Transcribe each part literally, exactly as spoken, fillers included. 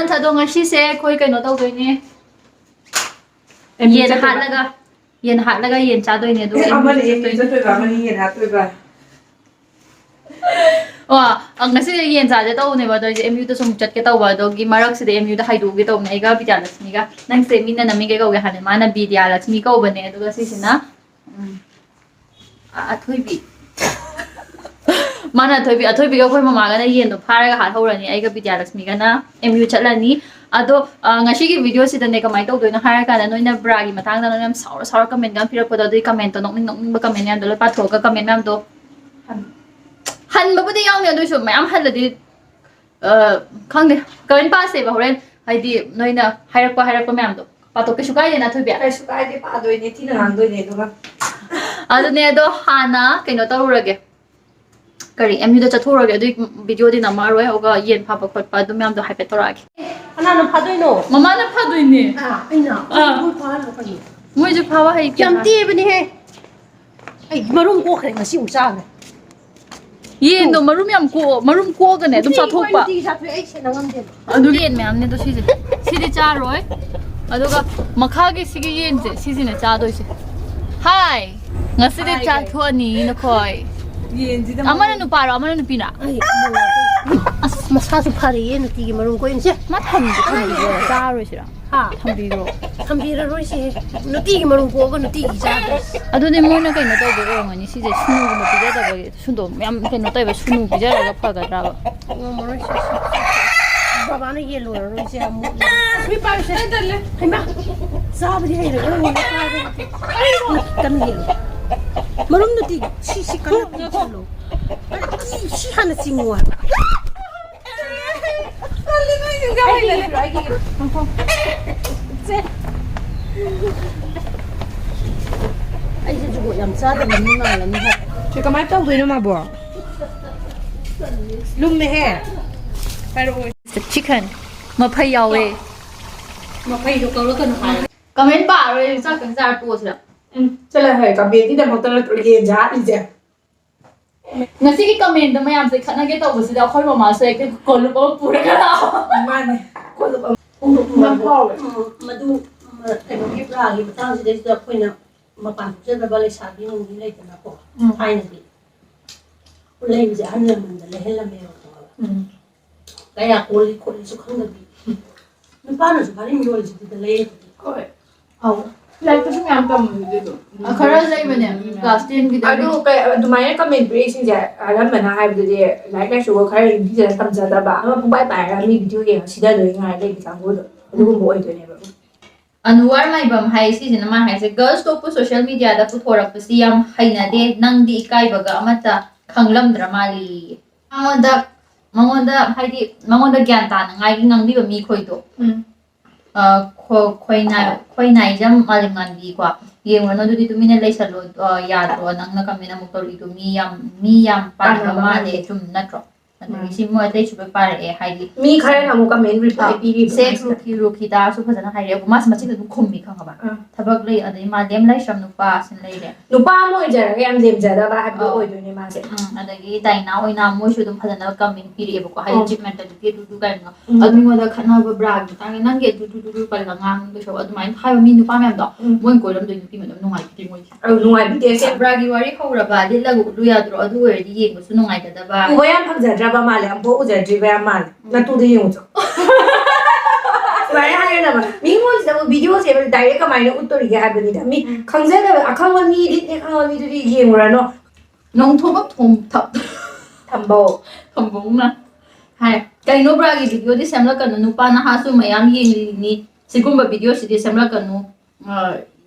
ꯑꯗꯣ ꯉꯁꯤꯁꯦ ꯑꯩꯈꯣꯏ ꯀꯩꯅꯣ ꯇꯧꯗꯣꯏꯅꯦ, ꯑꯦꯝ ꯌꯨ ꯌꯦꯟ ꯆꯠꯇꯣꯏꯕ? ꯍꯥꯠꯂꯒ, ꯌꯦꯟ ꯍꯥꯠꯂꯒ ꯌꯦꯟ ꯆꯥꯗꯣꯏꯅꯦ, ꯑꯗꯨꯒ ꯑꯦ, ꯑꯦꯝ ꯌꯨ ꯑꯃꯅ ꯑꯦꯝ ꯌꯨ ꯆꯠꯇꯣꯏꯅꯦ꯫ ꯆꯠꯇꯣꯏꯕ, ꯑꯃꯅ ꯌꯦꯟ ꯍꯥꯠꯇꯣꯏꯕ꯫ ꯑꯣ, ꯑ, ꯉꯁꯤꯁꯦ ꯌꯦꯟ ꯆꯥꯁꯦ ꯇꯧꯕꯅꯦꯕ, ꯑꯗꯣ ꯑꯩꯁꯦ ꯑꯦꯝ ꯌꯨꯗꯁꯨ ꯑꯃꯨꯛ ꯆꯠꯀꯦ ꯇꯧꯕ, ꯑꯗꯨꯒꯤ ꯃꯔꯛꯁꯤꯗ ꯑꯦꯝ ꯌꯨꯗ ꯍꯥꯏꯗꯣꯛꯎꯒꯦ ꯇꯧꯕꯅꯦ ꯑꯩꯒ ꯕꯤꯗ꯭ꯌꯥꯂꯛꯁꯃꯤꯒ꯫ ꯅꯪꯁꯦ ꯃꯤꯅ ꯅꯃꯤꯡ ꯀꯩ ꯀꯧꯒꯦ ꯍꯥꯏꯅ, ꯃꯥꯅ ꯕꯤꯗ꯭ꯌꯥꯂꯛꯁꯃꯤ ꯀꯧꯕꯅꯦ, ꯑꯗꯨꯒ ꯁꯤꯁꯤꯅ, ꯎꯝ, ꯑ-, ꯑꯊꯣꯏꯕꯤ꯫ ꯃꯥꯅ ꯑꯊꯣꯏꯕꯤ, ꯑꯊꯣꯏꯕꯤꯒ ꯑꯩꯈꯣꯏ ꯃꯃꯥꯒꯅ ꯌꯦꯟꯗꯣ ꯐꯥꯔꯒ ꯍꯥꯠꯍꯧꯔꯅꯤ, ꯑꯩꯒ ꯕꯤꯗ꯭ꯌꯥꯂꯛꯁꯃꯤꯒꯅ ꯑꯦꯝ ꯌꯨ ꯆꯠꯂꯅꯤ꯫ ꯑꯗꯣ, ꯑ, ꯉꯁꯤꯒꯤ ꯚꯤꯗꯤꯑꯣꯁꯤꯗꯅꯦ ꯀꯃꯥꯏꯅ ꯇꯧꯗꯣꯏꯅꯣ ꯍꯥꯏꯔꯀꯥꯟꯗ, ꯅꯣꯏꯅ ꯕ꯭ꯔꯥꯒꯤ ꯃꯇꯥꯡꯗ ꯅꯣꯏꯅ ꯌꯥꯝ ꯁꯥꯎꯔ ꯁꯥꯎꯔ ꯀꯃꯦꯟꯒ ꯌꯥꯝ ꯄꯤꯔꯛꯄꯗꯣ, ꯑꯗꯨꯒꯤ ꯀꯃꯦꯟꯇꯣ, ꯅꯣꯛꯅꯤꯡ ꯅꯣꯛꯅꯤꯡꯕ ꯀꯃꯦꯟ ꯃꯌꯥꯝꯗꯣ ꯂꯣꯏ ꯄꯥꯊꯣꯛꯑꯒ, ꯀꯃꯦꯟ ꯃꯌꯥꯝꯗꯣ ꯍꯟꯕꯕꯨꯗꯤ ꯌꯥꯎꯅꯤ, ꯑꯗꯨꯏꯁꯨ ꯃꯌꯥꯝ ꯍꯜꯂꯗꯤ, ꯑ, ꯈꯪꯗꯦ, ꯀꯃꯦꯟ ꯄꯥꯁꯦꯕ ꯍꯣꯔꯦꯟ, ꯍꯥꯏꯗꯤ ꯅꯣꯏꯅ ꯍꯥꯏꯔꯛꯄ, ꯍꯥꯏꯔꯛꯄ ꯃꯌꯥꯝꯗꯣ ꯄꯥꯊꯣꯛ, ꯀꯩꯁꯨ ꯀꯥꯏꯗꯦꯅ, ꯊꯣꯏꯕꯤ? ꯀꯩꯁꯨ ꯀꯥꯏꯗꯦ, ꯄꯥꯗꯣꯏꯅꯦ, ꯊꯤꯅ ꯉꯥꯡꯗꯣꯏꯅꯦ ꯑꯗꯨꯒ꯫ ꯑꯗꯨꯅꯦ, ꯑꯗꯣ ꯍꯥꯟꯅ ꯀꯩꯅꯣ ꯇꯧꯔꯨꯔꯒꯦ, ꯀꯔꯤ, ꯑꯦꯝ ꯌꯨꯗ ꯆꯠꯊꯣꯛꯎꯔꯒꯦ, ꯑꯗꯨꯏ ꯚꯤꯗꯤꯑꯣꯗꯤ ꯅꯝꯃꯛꯑꯔꯣꯏ, ꯑꯗꯨꯒ ꯌꯦꯟ ꯐꯥꯕ ꯈꯣꯠꯄ ꯑꯗꯨ ꯃꯌꯥꯝꯗꯣ ꯍꯥꯏꯐꯦꯠ ꯇꯧꯔꯛꯑꯒꯦ꯫ ꯀꯅꯥꯅ ꯐꯥꯗꯣꯏꯅꯣ? ꯃꯃꯥꯅ ꯐꯥꯗꯣꯏꯅꯦ꯫ ꯑꯥ, ꯑꯩꯅ? ꯑꯥ꯫ ꯃꯣꯏ ꯐꯥꯍꯜꯂꯣ ꯀꯩꯅꯣ? ꯃꯣꯏꯁꯨ ꯐꯥꯕ ꯍꯩꯇꯦ ꯌꯥꯝ ꯍꯥꯏ꯫ ꯇꯦꯕꯅꯤꯍꯦ꯫ ꯑꯩ ꯃꯔꯨꯝ ꯀꯣꯛꯈ꯭ꯔꯦ, ꯉꯁꯤ ꯑꯃꯨꯛ ꯆꯥꯈ꯭ꯔꯦ꯫ ꯌꯦꯟꯗꯣ ꯃꯔꯨꯝ ꯌꯥꯝ ꯀꯣꯛ-, ꯃꯔꯨꯝ ꯀꯣꯛꯑꯒꯅꯦ ꯑꯗꯨꯝ ꯅꯨꯡꯇꯤꯒꯤ ꯆꯥꯊꯣꯛꯄ꯫ ꯅꯨꯡꯇꯤꯒꯤ ꯆꯥꯊꯣꯛꯑꯦ, ꯑꯩ ꯁꯦꯟꯅ ꯉꯝꯗꯦꯕ꯫ ꯑꯗꯨ ꯌꯦꯟ ꯃꯌꯥꯝꯅꯦ ꯑꯗꯣ ꯁꯤꯁꯦ꯫ ꯁꯤꯗꯤ ꯆꯥꯔꯣꯏ꯫ ꯑꯗꯨꯒ ꯃꯈꯥꯒꯤ ꯁꯤꯒꯤ ꯌꯦꯟꯁꯦ, ꯁꯤꯁꯤꯅꯦ ꯆꯥꯗꯣꯏꯁꯦ꯫ ꯍꯥꯏ! ꯉꯁꯤꯗꯤ ꯍꯥꯏ, ꯆꯥꯊꯣꯛꯑꯅꯤ ꯅꯈꯣꯏ꯫ ꯌꯦꯟꯁꯤꯗ ꯑꯃꯅ ꯃꯔꯨꯝ ꯅꯨꯄꯥꯔꯣ, ꯑꯃꯅ ꯅꯨꯄꯤꯔꯥ? ꯑꯩ ꯑꯃꯨꯛ ꯑꯁ, ꯃꯁꯥꯁꯨ ꯐꯔꯦꯌꯦ, ꯅꯨꯡꯇꯤꯒꯤ ꯃꯔꯨꯝ ꯀꯣꯛꯏꯅꯦ꯫ ꯁꯦ, ꯃꯥ ꯊꯝ-, ꯊꯝꯕꯤꯔꯣ, ꯆꯥꯔꯣꯏꯁꯤꯔꯥ? ꯍꯥ? ꯊꯝꯕꯤꯔꯣ꯫ ꯊꯝꯕꯤꯔꯔꯣꯏꯁꯦ꯫ ꯅꯨꯡꯇꯤꯒꯤ ꯃꯔꯨꯝ ꯀꯣꯛꯑꯒ ꯅꯨꯡꯇꯤꯒꯤ ꯆꯥꯗꯣꯏꯁꯦ꯫ ꯑꯗꯨꯗꯤ ꯃꯣꯏꯅ ꯀꯩꯅꯣ ꯇꯧꯕꯒꯤ ꯑꯣꯏꯔꯝꯒꯅꯤ, ꯁꯤꯁꯦ ꯁꯨꯅꯨꯒꯨꯝꯕ ꯄꯤꯖꯗꯕꯒꯤ꯫ ꯁꯨꯗꯣ ꯌꯥꯝ ꯀꯩꯅꯣ ꯇꯧꯋꯦꯕ, ꯁꯨꯅꯨ ꯄꯤꯖꯔꯒ ꯐꯒꯗ꯭ꯔꯕ? ꯉꯝꯃꯔꯣꯏ, ꯁꯤ, ꯁꯤ, ꯁꯤ, ꯁꯤ꯫ ꯕꯕꯥꯅ ꯌꯦꯜꯂꯨꯔꯔꯣꯏꯁꯦ ꯑꯃꯨꯛ꯫ ꯁꯨꯏ ꯄꯥꯏꯔꯨꯁꯦ꯫ ꯑꯩ ꯇꯜꯂꯦ꯫ ꯍꯩꯃꯥ! ꯆꯥꯕꯗꯤ ꯍꯩꯔꯒ ꯑꯣꯏꯅ ꯆꯥꯕꯗꯤ꯫ ꯀꯟꯅ ꯌꯦꯜꯂꯨ꯫ ꯃꯔꯨꯝꯗꯨꯗꯤ ꯁꯤ, ꯁꯤ ꯀꯟꯅ ꯄꯤꯁꯜꯂꯨ꯫ ꯁꯤ, ꯁꯤ ꯍꯥꯟꯅ ꯆꯤꯡꯉꯨ ꯍꯥꯏꯕ꯫ ꯇꯜꯂꯦ, ꯅꯣꯏ ꯌꯦꯟꯖꯥꯡ ꯍꯩꯅꯗꯦ꯫ ꯑꯩꯁꯦ ꯖꯨꯒꯣꯠ ꯌꯥꯝ ꯆꯥꯗꯕ ꯃꯤ ꯃꯥꯜꯂꯅꯤ ꯍꯥꯏ꯫ ꯁꯤ ꯀꯃꯥꯏꯅ ꯇꯧꯗꯣꯏꯅꯣ ꯃꯥꯕꯣ? ꯂꯨꯝꯃꯦꯍꯦ꯫ ꯍꯥꯏꯔꯛꯑꯣ꯫ Chicken꯫ ꯃꯐꯩ ꯌꯥꯎꯋꯦ꯫ ꯃꯐꯩꯗꯣ ꯀꯧꯔꯛꯀꯅꯨ ꯍꯥꯏ꯫ ꯀꯃꯦꯟ ꯄꯥꯔꯣꯏ, ꯆꯥꯛꯇꯪ ꯆꯥꯔ ꯇꯣꯛꯑꯁꯤꯔ? ꯎꯝ, ꯆꯠꯂꯣ ꯍꯦ, ꯀꯃꯦꯟꯒꯤꯗꯃꯛꯇ ꯅꯠꯇ꯭ꯔꯣ ꯌꯦꯟꯁꯦ ꯍꯥꯠꯂꯤꯁꯦ? ꯉꯁꯤꯒꯤ ꯀꯃꯦꯟꯗꯣ ꯃꯌꯥꯝꯁꯦ ꯈꯠꯅꯒꯦ ꯇꯧꯕꯁꯤꯗ ꯑꯩꯈꯣꯏ ꯃꯃꯥꯁꯨ ꯍꯦꯛꯇ ꯀꯣꯂꯨꯞ ꯑꯃ ꯄꯨꯔꯒ ꯂꯥꯛꯑꯣ꯫ ꯃꯥꯅꯦ꯫ ꯌꯥꯝ ꯐꯥꯎꯋꯦ꯫ ꯎꯝ, ꯃꯗꯨ, ꯎꯝ, ꯀꯩꯅꯣꯒꯤ ꯕ꯭ꯔꯥꯒꯤ ꯃꯇꯥꯡꯁꯤꯗꯩꯁꯤꯗ ꯑꯩꯈꯣꯏꯅ ꯃꯄꯥꯟ ꯊꯣꯛꯆꯗꯕ ꯂꯩꯁꯥꯕꯤ ꯅꯨꯡꯕꯤ ꯂꯩꯗꯅꯀꯣ, ꯎꯝ꯫ ꯊꯥꯏꯅꯗꯤ ꯂꯩꯕꯁꯦ ꯑꯍꯜ ꯂꯃꯟꯗ ꯂꯩꯍꯜꯂꯝꯃꯦꯕ, ꯈꯪꯉꯕ? ꯎꯝ꯫ ꯀꯌꯥ ꯀꯣꯜꯂꯤ ꯈꯣꯠꯂꯤꯁꯨ ꯈꯪꯗꯕꯤ꯫ ꯅꯨꯄꯥꯅꯁꯨ ꯚꯥꯔꯤ ꯌꯣꯜꯂꯤꯁꯤꯗꯤ ꯂꯩꯔꯦ꯫ ꯍꯣꯏ꯫ ꯑꯧ꯫ ꯂꯥꯏꯔꯤꯛꯇꯁꯨ ꯃꯌꯥꯝ ꯇꯝꯃꯤꯗꯨꯗꯤ ꯑꯗꯨꯝ꯫ ꯑ, ꯈꯔ ꯂꯩꯕꯅꯦ, class ten ꯒꯤꯗ꯫ ꯑꯗꯨ ꯀꯩ-, ꯑꯗꯨꯃꯥꯏꯅ comment ꯄꯤꯔꯛꯏꯁꯤꯡꯁꯦ ꯑꯅꯝꯕꯅ ꯍꯥꯏꯕꯗꯨꯗꯤ ꯂꯥꯏꯔꯤꯛ ꯂꯥꯏꯁꯨꯒ ꯈꯔ ꯅꯤꯡꯊꯤꯖꯅ ꯇꯝꯖꯗꯕ, ꯑꯃ ꯄꯨꯡꯄꯥꯏ ꯄꯥꯏꯔꯒ ꯃꯤ video ꯌꯦꯡꯉ ꯁꯤꯗꯗꯣꯏ ꯉꯥꯏ ꯂꯩꯕ ꯀꯥꯡꯕꯨꯗꯣ, ꯑꯗꯨꯒꯨꯝꯕ ꯑꯣꯏꯗꯣꯏꯅꯦꯕ꯫ ꯑꯅꯨꯋꯥꯔ ꯃꯥꯏꯕꯝ ꯍꯥꯏ ꯁꯤꯁꯤꯅ ꯃꯥ ꯍꯥꯏꯁꯦ, "Girls talk ꯄꯨ social media ꯗ ꯄꯨꯊꯣꯔꯛꯄꯁꯤ ꯌꯥꯝ ꯍꯩꯅꯗꯦ, ꯅꯪꯗꯤ ꯏꯀꯥꯏꯕꯒ ꯑꯃꯠꯇ ꯈꯪꯂꯝꯗ꯭ꯔ ꯃꯥꯜꯂꯤ"꯫ ꯃꯉꯣꯟꯗ, ꯃꯉꯣꯟꯗ ꯍꯥꯏꯗꯤ ꯃꯉꯣꯟꯗ ꯒ꯭ꯌꯥꯟ ꯇꯥꯅꯉꯥꯏꯒꯤ ꯉꯥꯡꯕꯤꯕ ꯃꯤꯈꯣꯏꯗꯣ꯫ ꯎꯝ꯫ ꯑ, ꯈꯣ-, ꯈꯣꯏꯅꯥꯏ-, ꯈꯣꯏꯅꯥꯏꯖꯝ ꯃꯥꯂꯦꯝꯉꯥꯟꯕꯤꯀꯣ, ꯌꯦꯡꯉꯨꯔꯅꯨ ꯑꯗꯨꯗꯤ ꯇꯨꯃꯤꯟꯅ ꯂꯩꯁꯜꯂꯣ, ꯑ, ꯌꯥꯗ꯭ꯔꯣ? ꯅꯪꯅ comment ꯑꯃꯨꯛ ꯇꯧꯔꯤꯗꯣ ꯃꯤ ꯌꯥꯝ, ꯃꯤ ꯌꯥꯝ ꯄꯥꯟꯕ ꯄꯥꯟꯕ ꯃꯥꯜꯂꯦ, ꯃꯥꯜꯂꯦ꯫ ꯆꯨꯝ ꯅꯠꯇ꯭ꯔꯣ? ꯑꯗꯒꯤ ꯎꯝ꯫ ꯁꯤ ꯃꯣꯏ ꯑꯇꯩꯁꯨ ꯂꯣꯏ ꯄꯥꯔꯛꯑꯦ, ꯍꯥꯏꯗꯤ ꯃꯤ ꯈꯔꯅ ꯑꯃꯨꯛ comment reply ꯑ, ꯄꯤꯔꯤꯕ ꯁꯦꯛꯁ ꯃꯥꯁꯤꯗ꯫ ꯔꯨꯈꯤ-, ꯔꯨꯈꯤꯗꯥꯁꯨ ꯐꯖꯅ ꯍꯥꯏꯔꯛꯑꯦ꯫ ꯃꯥꯁꯤ ꯃꯆꯤꯟꯗ ꯑꯗꯨꯝ ꯈꯨꯝꯃꯤ, ꯈꯪꯉꯕ? ꯑꯥ꯫ ꯊꯕꯛ ꯂꯩ, ꯑꯗꯩ ꯃꯥ ꯂꯦꯝ ꯂꯥꯏꯁ꯭ꯔꯝ ꯅꯨꯄꯥ ꯁꯤꯅ ꯂꯩꯔꯦ꯫ ꯅꯨꯄꯥ ꯑꯃ ꯑꯣꯏꯖꯔꯒ ꯌꯥꯝ ꯂꯦꯝꯖꯗꯕ ꯍꯥꯏꯕꯗꯣ ꯑꯧ꯫ ꯑꯣꯏꯗꯣꯏꯅꯦ ꯃꯥꯁꯦ꯫ ꯎꯝ, ꯑꯗꯒꯤ ꯗꯥꯏꯅꯥ ꯑꯣꯏꯅ ꯃꯣꯏꯁꯨ ꯑꯗꯨꯝ ꯐꯖꯅ comment ꯄꯤꯔꯛꯑꯦꯕꯀꯣ, ꯍꯥꯏꯗꯤ ꯑꯧ꯫ Cheap mentality ꯑꯗꯨ ꯀꯩꯅꯣ꯫ ꯎꯝ꯫ ꯑꯗꯨ ꯃꯤꯉꯣꯟꯗ ꯈꯠꯅꯕ ꯕ꯭ꯔꯥꯒꯤ ꯃꯇꯥꯡꯗ ꯅꯪꯒꯤ ꯑꯗꯨ, ꯑꯗꯨ, ꯑꯗꯨ, ꯑꯗꯨ ꯄꯜꯂꯒ ꯉꯥꯡꯗꯣꯏ ꯁꯔꯨꯛ ꯑꯗꯨꯃꯥꯏꯅ ꯍꯥꯏꯕ ꯃꯤ ꯅꯨꯄꯥ ꯃꯌꯥꯝꯗꯣ, ꯎꯝ꯫ ꯃꯣꯏꯅ ꯀꯣꯏꯔꯝꯗꯣꯏ ꯅꯨꯄꯤ ꯃꯌꯥꯝꯗꯣ ꯅꯨꯡꯉꯥꯏꯕꯤꯗꯦ ꯃꯣꯏꯗꯤ꯫ ꯑꯧ, ꯅꯨꯡꯉꯥꯏꯕꯤꯗꯦ ꯑꯁꯦꯡꯕ꯫ ꯕ꯭ꯔꯥꯒꯤ ꯋꯥꯔꯤ ꯍꯧꯔꯕ ꯂꯤꯠꯂꯒ ꯎꯠꯂꯨ ꯌꯥꯗ꯭ꯔꯣ? ꯑꯗꯨ ꯑꯣꯏꯔꯗꯤ ꯌꯦꯡꯕꯁꯨ ꯅꯨꯡꯉꯥꯏꯒꯗꯕ꯫ ꯎꯕ ꯌꯥꯝ ꯐꯪꯖꯗ꯭ꯔꯕ ꯃꯥꯜꯂꯦ, ꯑꯃꯨꯛꯐꯥꯎ ꯎꯖꯗ꯭ꯔꯤꯕ ꯌꯥꯝ ꯃꯥꯜꯂꯦ꯫ ꯎꯝ꯫ ꯅꯇꯨꯗ ꯌꯦꯡꯉꯨ ꯆꯣ꯫ ꯁꯨꯃꯥꯏꯅ ꯍꯥꯏꯒꯗꯕ꯫ ꯃꯤꯉꯣꯟꯁꯤꯗꯕꯨ video ꯁꯦ direct ꯀꯃꯥꯏꯅ ꯎꯠꯇꯣꯔꯤꯒꯦ ꯍꯥꯏꯕꯅꯤꯗ꯫ ꯃꯤ ꯎꯝ꯫ ꯈꯪꯖꯗꯕ, ꯑꯈꯪꯕ ꯃꯤ, ꯂꯤꯠꯅꯦ ꯈꯪꯕ ꯃꯤꯗꯨꯗꯤ ꯌꯦꯡꯉꯨꯔꯅꯣ꯫ ꯅꯣꯡꯊꯣꯝꯕ ꯊꯣꯝ ꯊ-, ꯊꯝꯕꯧ꯫ ꯊꯝꯕꯧꯅ ꯍꯥꯏ, "ꯀꯩꯅꯣ ꯕ꯭ꯔꯥꯒꯤ video ꯗꯤ ꯁꯦꯝꯂꯛꯀꯅꯨ, ꯅꯨꯄꯥ ꯅꯍꯥꯁꯨ ꯃꯌꯥꯝ ꯌꯦꯡꯂꯤꯅꯤ, ꯁꯤꯒꯨꯝꯕ video ꯁꯤꯗꯤ ꯁꯦꯝꯂꯛꯀꯅꯨ꯫ ꯑ,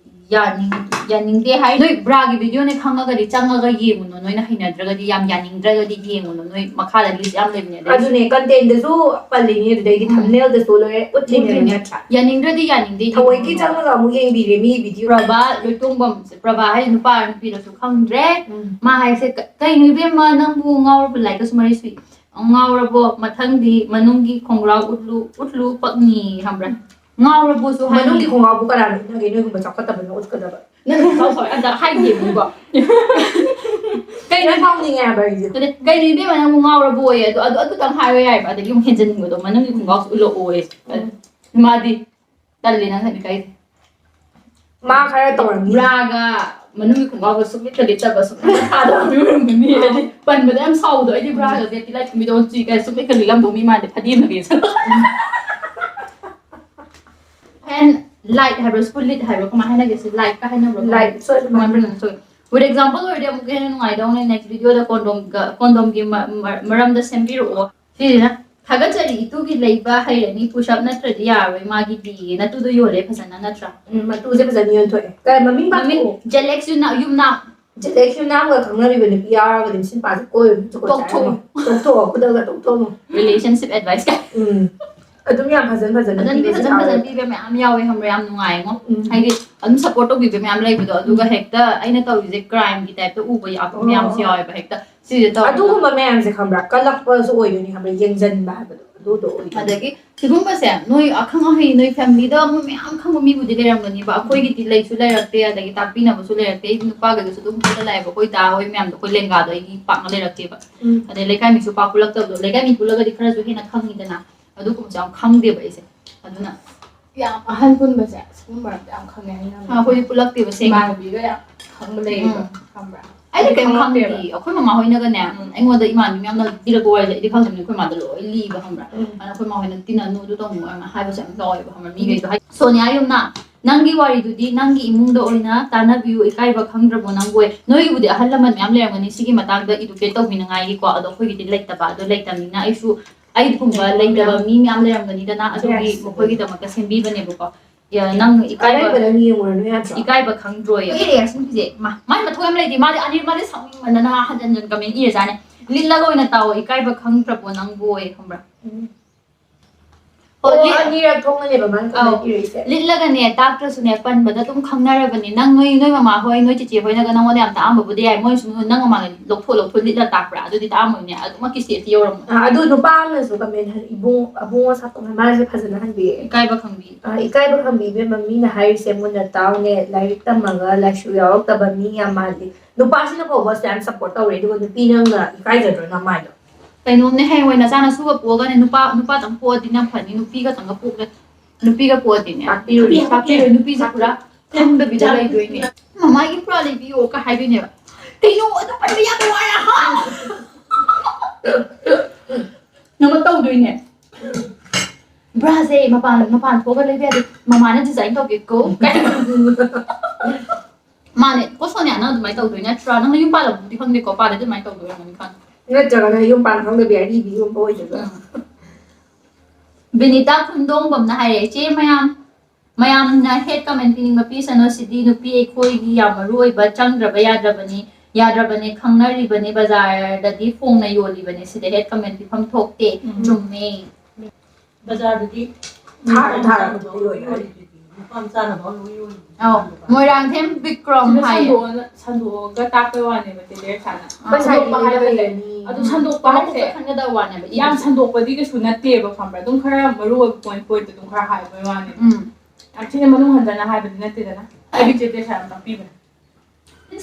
ꯌꯥꯅꯤꯡ-, ꯌꯥꯅꯤꯡꯗꯦ ꯍꯥꯏ꯫ ꯅꯣꯏ ꯕ꯭ꯔꯥꯒꯤ video ꯅꯦ ꯈꯪꯉꯒꯗꯤ ꯆꯪꯉꯒ ꯌꯦꯡꯉꯨꯅꯨ, ꯅꯣꯏꯅ ꯍꯩꯅꯗ꯭ꯔꯒꯗꯤ, ꯌꯥꯝ ꯌꯥꯅꯤꯡꯗ꯭ꯔꯒꯗꯤ ꯌꯦꯡꯉꯨꯅꯨ, ꯅꯣꯏ ꯃꯈꯥꯗ list ꯌꯥꯝ ꯂꯩꯕꯅꯦ꯫ ꯑꯗꯩ ꯑꯗꯨꯅꯦ, content ꯗꯁꯨ ꯄꯜꯂꯤꯅꯤ, ꯑꯗꯨꯗꯩꯗꯤ ꯎꯝ꯫ Thumbnail ꯗꯁꯨ ꯂꯣꯏꯔꯦ ꯎꯠꯂꯤꯅꯦꯕ, ꯎꯠꯂꯤꯅꯦ꯫ ꯅꯠꯇ꯭ꯔꯥ? ꯌꯥꯅꯤꯡꯗ꯭ꯔꯗꯤ ꯌꯥꯅꯤꯡꯗꯦ ꯊꯑꯣꯏꯀꯤ ꯌꯦꯡꯉꯨꯅꯨ꯫ ꯆꯪꯉꯒ ꯑꯃꯨꯛ ꯌꯦꯡꯕꯤꯔꯦ ꯃꯤ video꯫ ꯄ꯭ꯔꯚꯥ ꯂꯣꯏꯇꯣꯡꯕꯝ ꯄ꯭ꯔꯚꯥ ꯍꯥꯏ ꯅꯨꯄꯥꯔ ꯅꯨꯄꯤꯔꯁꯨ ꯈꯪꯗ꯭ꯔꯦ꯫ ꯎꯝ꯫ ꯃꯥ ꯍꯥꯏꯁꯦ, "ꯀ-, ꯀꯩꯅꯣ ꯏꯕꯦꯝꯃ, ꯅꯪꯕꯨ ꯉꯥꯎꯔꯕ?" ꯂꯥꯏꯔꯤꯛꯀꯁꯨ ꯃꯔꯤ ꯁꯨꯏ꯫ "ꯉꯥꯎꯔꯕꯣ? ꯃꯊꯪꯗꯤ ꯃꯅꯨꯡꯒꯤ ꯈꯣꯡꯒ꯭ꯔꯥꯎ ꯎꯠꯂꯨ, ꯎꯠꯂꯨ ꯄꯛꯅꯤ", ꯈꯪꯕ꯭ꯔꯥ? ꯉꯥꯎꯔꯕꯣꯁꯨ ꯍꯥꯏꯅꯤ꯫ ꯃꯅꯨꯡꯒꯤ ꯈꯣꯡꯒ꯭ꯔꯥꯎꯕꯨ ꯀꯅꯥꯅ ꯎꯠꯅꯒꯦ? ꯅꯣꯏꯒꯨꯝꯕ ꯆꯥꯎꯈꯠꯇꯕꯅ ꯎꯠꯀꯗꯕ꯫ ꯅꯪ ꯈꯣꯡꯒ꯭ꯔꯥꯎ ꯐꯥꯎ ꯑꯝꯇ ꯍꯥꯏꯗꯦꯕꯀꯣ꯫ ꯀꯩꯅꯣ ꯌꯥꯝ ꯁꯥꯎꯅꯤꯡꯉꯦ ꯍꯥꯏꯕ ꯑꯩꯁꯦ꯫ ꯑꯗꯨꯅꯦ, "ꯀꯩꯅꯣ ꯏꯕꯦꯝꯃ, ꯅꯪꯕꯨ ꯉꯥꯎꯔꯕꯣꯌꯦ?" ꯑꯗꯨ, ꯑꯗꯨ, ꯑꯗꯨꯇꯪ ꯍꯥꯏꯕ ꯌꯥꯏꯕ, ꯑꯗꯒꯤ ꯑꯃꯨꯛ ꯍꯦꯟꯖꯟꯅꯤꯡꯕꯗꯣ, "ꯃꯅꯨꯡꯒꯤ ꯈꯣꯡꯒ꯭ꯔꯥꯎꯁꯨ ꯎꯠꯂꯛꯑꯣꯌꯦ"꯫ ꯎꯝ꯫ ꯃꯥꯗꯤ ꯇꯜꯂꯤ, ꯅꯪ ꯁꯛꯅꯤ ꯀꯥꯏꯗꯦ꯫ ꯃꯥ ꯈꯔ ꯇꯧꯔꯝꯅꯤ꯫ ꯕ꯭ꯔꯥꯒ ꯃꯅꯨꯡꯒꯤ ꯈꯣꯡꯒ꯭ꯔꯥꯎꯒ ꯁꯨꯝ ꯂꯤꯠꯇ ꯂꯤꯠꯇꯕ, ꯁꯨꯝ ꯊꯥꯗꯕ ꯃꯤ ꯑꯣꯏꯔꯝꯒꯅꯤ꯫ ꯍꯥꯏꯗꯤ ꯄꯟꯕꯗ ꯌꯥꯝ ꯁꯥꯎꯕꯗꯣ, ꯑꯩꯗꯤ ꯕ꯭ꯔꯥꯒꯁꯦ ꯇꯤꯂꯥꯏ ꯈꯨꯝꯕꯤꯗꯧꯅ ꯆꯨꯏ ꯀꯥꯏꯅ ꯁꯨꯝ ꯂꯤꯠꯀ ꯂꯤꯠꯂꯝꯗꯧ ꯃꯤ ꯃꯥꯟꯗꯦ, ꯐꯗꯤ ꯑꯃꯒꯤ ꯁꯛ꯫ ꯐꯦꯟ ꯂꯥꯏꯠ ꯍꯥꯏꯕ꯭ꯔꯥ, ꯁ꯭ꯀꯨꯜ ꯂꯤꯠ ꯍꯥꯏꯕ꯭ꯔꯥ, ꯀꯃꯥꯏ ꯍꯥꯏꯅꯒꯦ ꯁꯤ? ꯂꯥꯏꯠꯀ ꯍꯥꯏꯅꯕ꯭ꯔꯥ? ꯂꯥꯏꯠ, ꯁꯣꯏ꯫ ꯀꯃꯥꯏ pronounce ꯇꯧꯏ? With example ꯑꯣꯏꯔꯗꯤ ꯑꯃꯨꯛꯀ ꯍꯦꯟꯅ ꯅꯨꯡꯉꯥꯏꯗꯧꯅꯦ꯫ Next videoꯗ condomꯒ, condomꯒꯤ ꯃ-, ꯃ-, ꯃꯔꯝꯗ ꯁꯦꯝꯕꯤꯔꯛꯑꯣ꯫ ꯁꯤꯁꯤꯅ, "ꯊꯥꯒꯠꯆꯔꯤ, ꯏꯇꯨꯒꯤ ꯂꯩꯕ ꯍꯩꯔꯅꯤ, push up ꯅꯠꯇ꯭ꯔꯗꯤ ꯌꯥꯔꯔꯣꯏ ꯃꯥꯒꯤꯗꯤ"꯫ ꯅꯇꯨꯗꯣ ꯌꯣꯜꯂꯦ ꯐꯖꯅ, ꯅꯠꯇ꯭ꯔꯥ? ꯎꯝ, ꯃꯇꯨꯁꯦ ꯐꯖꯅ ꯌꯣꯟꯊꯣꯛꯑꯦ꯫ ꯀꯩ ꯃꯃꯤꯡ ꯃꯃꯤꯡ ꯄꯥꯊꯣꯛꯑꯣ꯫ ꯖꯦꯂꯦꯛꯁ ꯌꯨꯝꯅꯥꯝ, ꯌꯨꯝꯅꯥꯝ꯫ ꯖꯦꯂꯦꯛꯁ ꯌꯨꯝꯅꯥꯝꯒ ꯈꯪꯅꯔꯤꯕ ꯅꯨꯄꯤ ꯌꯥꯎꯔꯒꯗꯤ ꯃꯁꯤ ꯅꯨꯄꯥꯁꯦ ꯀꯣꯏꯔꯨꯅꯨ, ꯖꯨꯒꯣꯠ ꯆꯥꯔꯝꯃꯣꯏ꯫ ꯇꯣꯛꯊꯣꯛꯑꯣ꯫ ꯇꯣꯛꯊꯣꯛꯑꯣ, ꯈꯨꯗꯛꯇ ꯇꯣꯛꯊꯣꯛꯑꯣ꯫ Relationship advice ꯀꯥꯏ꯫ ꯎꯝ꯫ ꯑꯗꯨꯝ ꯌꯥꯝ ꯐꯖꯅ ꯐꯖꯅ ꯐꯖꯅ ꯄꯤꯕꯁꯨ ꯐꯖꯅ ꯌꯥꯎꯋꯦ꯫ ꯐꯖꯅ ꯄꯤꯕ ꯃꯌꯥꯝ ꯌꯥꯎꯋꯦ ꯈꯪꯕ꯭ꯔꯥ? ꯌꯥꯝ ꯅꯨꯡꯉꯥꯏꯉꯣ꯫ ꯎꯝ꯫ ꯍꯥꯏꯗꯤ ꯑꯗꯨꯝ support ꯇꯧꯕꯤꯕ ꯃꯌꯥꯝ ꯂꯩꯕꯗꯣ, ꯑꯗꯨꯒ ꯎꯝ꯫ ꯍꯦꯛꯇ ꯑꯩꯅ ꯇꯧꯔꯤꯁꯦ crimeꯒꯤ typeꯇ ꯎꯕ ꯌꯥꯎ-, ꯑꯣ, ꯃꯌꯥꯝꯁꯨ ꯑꯣ꯫ ꯌꯥꯎꯋꯦꯕ꯫ ꯍꯦꯛꯇ ꯁꯤꯁꯦ ꯇꯧꯔꯒ ꯑꯗꯨꯒꯨꯝꯕ ꯃꯌꯥꯝꯁꯦ ꯈꯪꯕ꯭ꯔꯥ? ꯀꯜꯂꯛꯄꯁꯨ ꯑꯣꯏꯗꯣꯏꯅꯤ ꯈꯪꯕ꯭ꯔꯥ? ꯌꯦꯡꯁꯤꯟꯕ ꯍꯥꯏꯕꯗꯣ ꯑꯗꯨꯗꯣ ꯑꯣꯏꯗꯣꯏꯅꯤ꯫ ꯑꯗꯒꯤ ꯁꯤꯒꯨꯝꯕꯁꯦ ꯅꯣꯏ ꯑꯈꯪ ꯑꯍꯩ, ꯅꯣꯏ familyꯗ ꯃꯣꯏ ꯃꯌꯥꯝ ꯈꯪꯕ ꯃꯤꯕꯨꯗꯤ ꯂꯩꯔꯝꯒꯅꯤꯕ꯫ ꯑꯩꯈꯣꯏꯒꯤꯗꯤ ꯂꯩꯁꯨ ꯂꯩꯔꯛꯇꯦ, ꯑꯗꯒꯤ ꯇꯥꯛꯄꯤꯅꯕꯁꯨ ꯂꯩꯔꯛꯇꯦ꯫ ꯑꯩꯒꯤ ꯅꯨꯄꯥꯒꯁꯨ ꯑꯗꯨꯝ ꯄꯨꯜꯂ ꯂꯥꯛꯑꯦꯕ꯫ ꯑꯩꯈꯣꯏ ꯗꯥ ꯍꯣꯏ ꯃꯌꯥꯝꯗꯣ ꯑꯩꯈꯣꯏ ꯂꯦꯡꯒꯥꯗꯣ ꯑꯩꯒꯤ ꯄꯥꯛꯅ ꯂꯩꯔꯛꯇꯦꯕ꯫ ꯎꯝ꯫ ꯑꯗꯩ ꯂꯩꯀꯥꯏ ꯃꯤꯁꯨ ꯄꯥꯛ ꯄꯨꯜꯂꯛꯇꯕꯗꯣ, ꯂꯩꯀꯥꯏ ꯃꯤ ꯄꯨꯜꯂꯒꯗꯤ ꯈꯔꯁꯨ ꯍꯦꯟꯅ ꯈꯪꯉꯤꯗꯅ, ꯑꯗꯨꯒꯨꯝꯕꯁꯨ ꯌꯥꯝ ꯈꯪꯗꯦꯕ ꯑꯩꯁꯦ꯫ ꯑꯗꯨꯅ ꯌꯥꯝ ꯑꯍꯟ ꯄꯨꯟꯕꯁꯦ ꯁꯤꯒꯨꯝꯕ ꯃꯔꯝꯗ ꯌꯥꯝ ꯈꯪꯉꯦ ꯑꯩꯅ꯫ ꯑꯥ, ꯑꯩꯈꯣꯏꯗꯤ ꯄꯨꯜꯂꯛꯇꯦꯕ ꯁꯦꯡꯅ꯫ ꯏꯃꯥꯟꯅꯕꯤꯒ ꯌꯥꯝ ꯈꯪꯕ ꯂꯩꯌꯦꯕ, ꯎꯝ꯫ ꯈꯪꯕ꯭ꯔꯥ? ꯑꯩꯗꯤ ꯀꯩꯝ ꯈꯪꯗꯦꯕ꯫ ꯈꯪꯗꯦ꯫ ꯑꯩꯈꯣꯏ ꯃꯃꯥ ꯍꯣꯏꯅꯒꯅꯦ, ꯎꯝ꯫ ꯑꯩꯉꯣꯟꯗ ꯏꯃꯥꯟꯅꯕꯤ ꯃꯌꯥꯝꯅ ꯂꯤꯔꯛꯄ ꯋꯥꯔꯤꯁꯦ ꯑꯩꯗꯤ ꯈꯪꯗꯕꯅꯤ, ꯑꯩꯈꯣꯏ ꯃꯥꯗ ꯂꯣꯏ ꯂꯤꯕ, ꯈꯪꯕ꯭ꯔꯥ? ꯎꯝ꯫ ꯑꯗꯨꯅ ꯑꯩꯈꯣꯏ ꯃꯥ ꯍꯣꯏꯅ "ꯇꯤꯟꯅꯅꯨ, ꯑꯗꯨ ꯇꯧꯅꯨ" ꯍꯥꯏꯕꯁꯦ ꯌꯥꯝ ꯇꯧꯋꯦꯕ, ꯈꯪꯕ꯭ꯔꯥ? ꯃꯤꯈꯩꯗꯣ ꯍꯥꯏꯗꯤ ꯁꯣꯅꯤꯌꯥ ꯌꯨꯝꯅꯥꯝ, ꯅꯪꯒꯤ ꯋꯥꯔꯤꯗꯨꯗꯤ ꯅꯪꯒꯤ ꯏꯃꯨꯡꯗ ꯑꯣꯏꯅ ꯇꯥꯟꯅꯕꯤꯌꯨ, ꯏꯀꯥꯏꯕ ꯈꯪꯗ꯭ꯔꯕꯣ ꯅꯪꯕꯨ? ꯅꯣꯏꯒꯤꯕꯨꯗꯤ ꯑꯍꯜ ꯂꯃꯟ ꯃꯌꯥꯝ ꯂꯩꯔꯝꯒꯅꯤ ꯁꯤꯒꯤ ꯃꯇꯥꯡꯗ educate ꯇꯧꯕꯤꯅꯉꯥꯏꯒꯤꯀꯣ, ꯑꯗꯣ ꯑꯩꯈꯣꯏꯒꯤꯗꯤ ꯂꯩꯇꯕ, ꯑꯗꯣ ꯂꯩꯇꯕꯅꯤꯅ ꯑꯩꯁꯨ ꯑꯩꯒꯨꯝꯕ ꯂꯩꯇꯕ ꯃꯤ ꯃꯌꯥꯝ ꯂꯩꯔꯝꯒꯅꯤꯗꯅ, ꯑꯗꯨꯒꯤ yes꯫ ꯃꯈꯣꯏꯒꯤꯗꯃꯛꯇ ꯁꯦꯝꯕꯤꯕꯅꯦꯕꯀꯣ꯫ ꯌꯥ, ꯅꯪ ꯏꯀꯥꯏꯕ, ꯑꯔꯩꯕꯗ ꯌꯦꯡꯉꯨꯔꯅꯨ ꯌꯥꯗ꯭ꯔꯣ? ꯏꯀꯥꯏꯕ ꯈꯪꯗ꯭ꯔꯣꯌꯦ? ꯑꯩ reaction ꯄꯤꯁꯦ, ꯃꯥ, ꯃꯥꯏ ꯃꯊꯧ ꯌꯥꯝ ꯂꯩꯇꯦ, ꯃꯥꯗꯤ ꯑꯅꯤ, ꯃꯥꯗꯤ ꯁꯥꯎꯅꯤꯡꯃꯟꯗꯅ ꯍꯟꯖꯟ ꯍꯟꯖꯟ comment ꯏꯔꯖꯥꯠꯅꯦ꯫ ꯂꯤꯠꯂꯒ ꯑꯣꯏꯅ ꯇꯥꯎꯑꯣ, "ꯏꯀꯥꯏꯕ ꯈꯪꯗ꯭ꯔꯕꯣ ꯅꯪꯕꯨ?" ꯈꯪꯕ꯭ꯔꯥ? ꯎꯝ꯫ ꯑꯣ, ꯑꯣ, ꯂꯤꯠ-, ꯑꯅꯤꯔꯛ ꯊꯣꯛꯅꯅꯦꯕ ꯃꯥꯅ ꯑꯧ꯫ ꯊꯣꯛꯅ ꯄꯤꯔꯛꯏꯁꯦ꯫ ꯂꯤꯠꯂꯒꯅꯦ, ꯇꯥꯛꯇ꯭ꯔꯁꯨꯅꯦ, ꯄꯟꯕꯗ ꯑꯗꯨꯝ ꯈꯪꯅꯔꯕꯅꯤ꯫ ꯅꯪ ꯅꯣꯏ, ꯅꯣꯏ ꯃꯃꯥ ꯍꯣꯏ, ꯅꯣꯏ ꯆꯤꯆꯦ ꯍꯣꯏꯅꯒ ꯅꯪꯉꯣꯟꯗ ꯌꯥꯝ ꯇꯥꯛꯑꯝꯕꯕꯨꯗꯤ ꯌꯥꯏ, ꯃꯣꯏꯁꯨ ꯅꯪ ꯃꯃꯥꯡꯗ ꯂꯧꯊꯣꯛ ꯂꯧꯊꯣꯛ ꯂꯤꯠꯂ ꯇꯥꯛꯄ꯭ꯔꯥ? ꯑꯗꯨꯗꯤ ꯇꯥꯛꯑꯝꯃꯣꯏꯅꯦ, ꯑꯗꯨꯃꯛꯀꯤ ꯁ꯭ꯇꯦꯖꯇꯤ ꯌꯧꯔꯝꯃꯣꯏ꯫ ꯑꯥ, ꯑꯗꯨ ꯅꯨꯄꯥ ꯑꯃꯅꯁꯨ ꯀꯃꯦꯟ ꯍꯥꯏ, "ꯏꯕꯨꯡ-, ꯑꯕꯨꯡꯉꯣ ꯁꯥꯇꯣꯝ ꯃꯥꯁꯦ ꯐꯖꯅ ꯍꯟꯕꯤꯌꯦ"꯫ ꯏꯀꯥꯏꯕ ꯈꯪꯕꯤ꯫ ꯑꯥ, "ꯏꯀꯥꯏꯕ ꯈꯪꯕꯤ ꯏꯕꯦꯝꯃ, ꯃꯤꯅ ꯍꯥꯏꯔꯤꯁꯦ ꯃꯨꯟꯅ ꯇꯥꯎꯅꯦ, ꯂꯥꯏꯔꯤꯛ ꯇꯝꯃꯒ ꯂꯥꯏꯁꯨ ꯌꯥꯎꯔꯛꯇꯕ ꯃꯤ ꯌꯥꯝ ꯃꯥꯜꯂꯤ"꯫ ꯅꯨꯄꯥ ꯁꯤꯅ ꯐꯥꯎꯕ ꯑꯁꯨꯛ ꯌꯥꯝ ꯁꯞꯄꯣꯔꯠ ꯇꯧꯔꯦ, ꯑꯗꯨꯒ ꯅꯨꯄꯤ ꯅꯪꯅ ꯏꯀꯥꯏꯖꯗ꯭ꯔꯣ ꯅꯃꯥꯏꯗꯣ? ꯀꯩꯅꯣꯝꯅꯦ, ꯍꯌꯦꯡꯋꯥꯏ ꯅꯆꯥ ꯅꯁꯨꯒ ꯄꯣꯛꯑꯒꯅꯦ, ꯅꯨꯄꯥ, ꯅꯨꯄꯥꯗꯪ ꯄꯣꯛꯑꯗꯤ ꯅꯪ ꯐꯅꯤ, ꯅꯨꯄꯤꯒꯇꯪꯒ ꯄꯣꯛꯂꯦ, ꯅꯨꯄꯤꯒ ꯄꯣꯛꯑꯗꯤꯅꯦ꯫ ꯇꯥꯛꯄꯤꯔꯨꯅꯦ꯫ ꯇꯥꯛꯄꯤꯔꯣꯏ, ꯅꯨꯄꯤꯁꯦ ꯄꯨꯔꯥ ꯈꯪꯗꯕꯤꯗ ꯂꯩꯗꯣꯏꯅꯦ꯫ "ꯃꯃꯥꯒꯤ ꯄꯨꯔꯥ ꯂꯩꯕꯤꯌꯣ" ꯀ ꯍꯥꯏꯗꯣꯏꯅꯦꯕ꯫ ꯀꯩꯅꯣ ꯑꯗꯨ ꯄꯟꯕ ꯌꯥꯕ ꯋꯥꯔ, ꯍꯥ? ꯅꯪ ꯇꯧꯗꯣꯏꯅꯦ꯫ ꯕ꯭ꯔꯥꯁꯦ ꯃꯄꯥꯟ, ꯃꯄꯥꯟ ꯊꯣꯛꯑꯒ ꯂꯩꯕ ꯌꯥꯗꯦ꯫ "ꯃꯃꯥꯅ ꯗꯤꯖꯥꯏꯟ ꯇꯧꯒꯦꯀꯣ" ꯀꯥꯏꯅ꯫ ꯃꯥꯅꯦ, ꯀꯣ ꯁꯣꯅꯤꯌꯥ, ꯅꯪ ꯑꯗꯨꯃꯥꯏꯅ ꯇꯧꯗꯣꯏ ꯅꯠꯇ꯭ꯔꯥ? ꯅꯪꯅ ꯌꯨꯝ ꯄꯥꯜꯂꯕꯨꯗꯤ ꯈꯪꯗꯦꯀꯣ, ꯄꯥꯜꯂꯗꯤ ꯑꯗꯨꯃꯥꯏꯅ ꯇꯧꯗꯣꯏ ꯑꯣꯏꯔꯝꯒꯅꯤ ꯈꯪꯉꯦ꯫ ꯅꯠꯇ꯭ꯔꯒꯅ ꯌꯨꯝ ꯄꯥꯟ ꯈꯪꯗꯕꯤ ꯑꯔꯤꯕꯤ ꯌꯨꯝꯕ ꯑꯣꯏꯗꯣꯏꯕ꯫ ꯎꯝ꯫ ꯕꯤꯅꯤꯇꯥ ꯈꯨꯟꯗꯣꯡꯕꯝꯅ ꯍꯥꯏꯔꯦ, "ꯏꯆꯦ ꯃꯌꯥꯝ, ꯃꯌꯥꯝꯅ ꯍꯦꯠ ꯀꯃꯦꯟ ꯄꯤꯅꯤꯡꯕ ꯄꯤꯁꯅꯨ, ꯁꯤꯗꯤ ꯅꯨꯄꯤ ꯑꯩꯈꯣꯏꯒꯤ ꯌꯥꯝ ꯃꯔꯨ ꯑꯣꯏꯕ ꯆꯪꯗ꯭ꯔꯕ ꯌꯥꯗ꯭ꯔꯕꯅꯤ, ꯌꯥꯗ꯭ꯔꯕꯅꯦ, ꯈꯪꯅꯔꯤꯕꯅꯦ, ꯕꯖꯥꯔꯗꯗꯤ ꯐꯣꯡꯅ ꯌꯣꯜꯂꯤꯕꯅꯦ, ꯁꯤꯗ ꯍꯦꯠ ꯀꯃꯦꯟ ꯄꯤꯐꯝ ꯊꯣꯛꯇꯦ"꯫ ꯎꯝ꯫ ꯆꯨꯝꯃꯦ꯫ ꯕꯖꯥꯔꯗꯗꯤ ꯊꯥꯔ ꯊꯥꯔ ꯂꯣꯏ ꯌꯣꯜꯂꯤ꯫ ꯅꯨꯄꯥ ꯃꯆꯥꯅ ꯐꯥꯎ ꯂꯣꯏ ꯌꯣꯜꯂꯤ꯫ ꯑꯧ, ꯃꯣꯏꯔꯥꯡꯊꯦꯝ ꯕꯤꯀ꯭ꯔꯝ ꯁꯤꯗ ꯍꯥꯏꯌꯦ꯫ ꯁꯟꯗꯣꯛꯑꯒ, ꯁꯟꯗꯣꯛꯑꯒ ꯇꯥꯛꯄꯩ ꯋꯥꯅꯦꯕ, ꯆꯦ ꯇꯦꯔꯦꯁꯥꯅ꯫ ꯑꯩꯈꯣꯏ ꯁꯥꯏꯗꯗꯤ ꯁꯟꯗꯣꯛꯄ ꯍꯥꯏꯕ ꯂꯩ꯫ ꯂꯩꯔꯅꯤ꯫ ꯑꯗꯨ ꯁꯟꯗꯣꯛꯄ ꯃꯀꯣꯛꯇ ꯍꯥꯏꯁꯦ ꯈꯟꯒꯗꯕ ꯋꯥꯅꯦꯕ, ꯌꯥꯝ ꯏꯕꯁꯦ꯫ ꯁꯟꯗꯣꯛꯄꯗꯤ ꯀꯩꯁꯨ ꯅꯠꯇꯦꯕ, ꯈꯪꯕ꯭ꯔꯥ? ꯑꯗꯨꯝ ꯈꯔ ꯃꯔꯨ ꯑꯣꯏꯕ ꯄꯣꯏꯟ ꯄꯣꯏꯟꯠꯇ ꯑꯗꯨꯝ ꯈꯔ ꯍꯥꯏꯕꯩ ꯋꯥꯅꯦꯕ꯫ ꯎꯝ꯫ ꯌꯥꯝ ꯊꯤꯅ ꯃꯅꯨꯡ ꯍꯟꯖꯟꯅ ꯍꯥꯏꯕꯗꯤ ꯅꯠꯇꯦꯗꯅ꯫ ꯑꯩꯗꯤ ꯆꯦ ꯇꯦꯔꯦꯁꯥ ꯌꯥꯝ ꯇꯥꯛꯄꯤꯕꯅꯦ꯫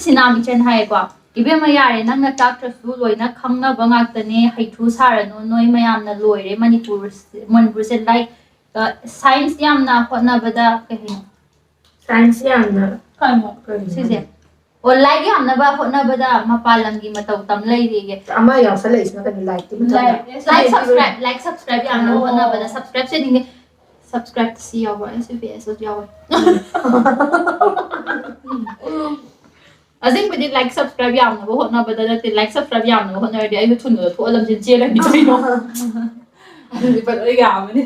ꯁꯤꯅꯥ ꯃꯤꯆꯟ ꯍꯥꯏꯌꯦꯀꯣ, "ꯏꯕꯦꯝꯃ ꯌꯥꯔꯦ, ꯅꯪꯅ ꯇꯥꯛꯇ꯭ꯔꯁꯨ ꯂꯣꯏꯅ ꯈꯪꯅꯕ ꯉꯥꯛꯇꯅꯦ, ꯍꯩꯊꯨ ꯁꯥꯔꯅꯨ, ꯅꯣꯏ ꯃꯌꯥꯝꯅ ꯂꯣꯏꯔꯦ ꯃꯅꯤꯄꯨꯔ, ꯃꯅꯤꯄꯨꯔꯁꯦ ꯂꯥꯏꯛ, ꯑ, ꯁꯥꯏꯟꯁ ꯌꯥꯝꯅ ꯍꯣꯠꯅꯕꯗ" ꯀꯩ ꯍꯥꯏꯅꯣ? ꯁꯥꯏꯟꯁ ꯌꯥꯝꯅ ꯀꯩꯅꯣ? ꯀꯩꯅꯣ? ꯁꯤꯁꯦ꯫ ꯑꯣ, ꯂꯥꯏꯛ ꯌꯥꯝꯅꯕ ꯍꯣꯠꯅꯕꯗ ꯃꯄꯥꯟ ꯂꯝꯒꯤ ꯃꯇꯧ ꯇꯝ ꯂꯩꯔꯦꯒꯦ꯫ ꯑꯃ ꯌꯥꯎꯁꯜꯂꯛꯏꯁꯤꯅ ꯀꯩꯅꯣ? ꯂꯥꯏꯛꯇꯤ ꯃꯊꯪꯗ꯫ ꯂꯥꯏꯛ, ꯂꯥꯏꯛ ꯁꯕꯁꯀ꯭ꯔꯥꯏꯕ, ꯂꯥꯏꯛ ꯁꯕꯁꯀ꯭ꯔꯥꯏꯕ ꯌꯥꯝꯅꯕ ꯑꯣ꯫ ꯍꯣꯠꯅꯕꯗ, ꯁꯕꯁꯀ꯭ꯔꯥꯏꯕ ꯁꯦꯠꯇꯤꯡꯁꯦ, ꯁꯕꯁꯀ꯭ꯔꯥꯏꯕ ꯁꯤ ꯌꯥꯎꯕ꯭ꯔꯥ? ꯑꯦꯁ ꯌꯨ ꯄꯤ ꯑꯦꯁ ꯌꯥꯎꯋꯦ꯫ ꯑꯁꯦꯡꯕꯗꯤ ꯂꯥꯏꯛ ꯁꯕꯁꯀ꯭ꯔꯥꯏꯕ ꯌꯥꯝꯅꯕ ꯍꯣꯠꯅꯕꯗ ꯅꯠꯇꯦ, ꯂꯥꯏꯛ ꯁꯕꯁꯀ꯭ꯔꯥꯏꯕ ꯌꯥꯝꯅꯕ ꯍꯣꯠꯅꯔꯗꯤ ꯑꯩꯗꯣ ꯊꯨꯅ ꯊꯣꯛꯍꯜꯂꯝꯁꯤꯅ ꯆꯦꯜꯂꯅꯤ ꯀꯩꯅꯣ꯫ ꯑꯗꯨꯗꯤ ꯐꯖꯅ ꯌꯥꯝꯃꯅꯤ꯫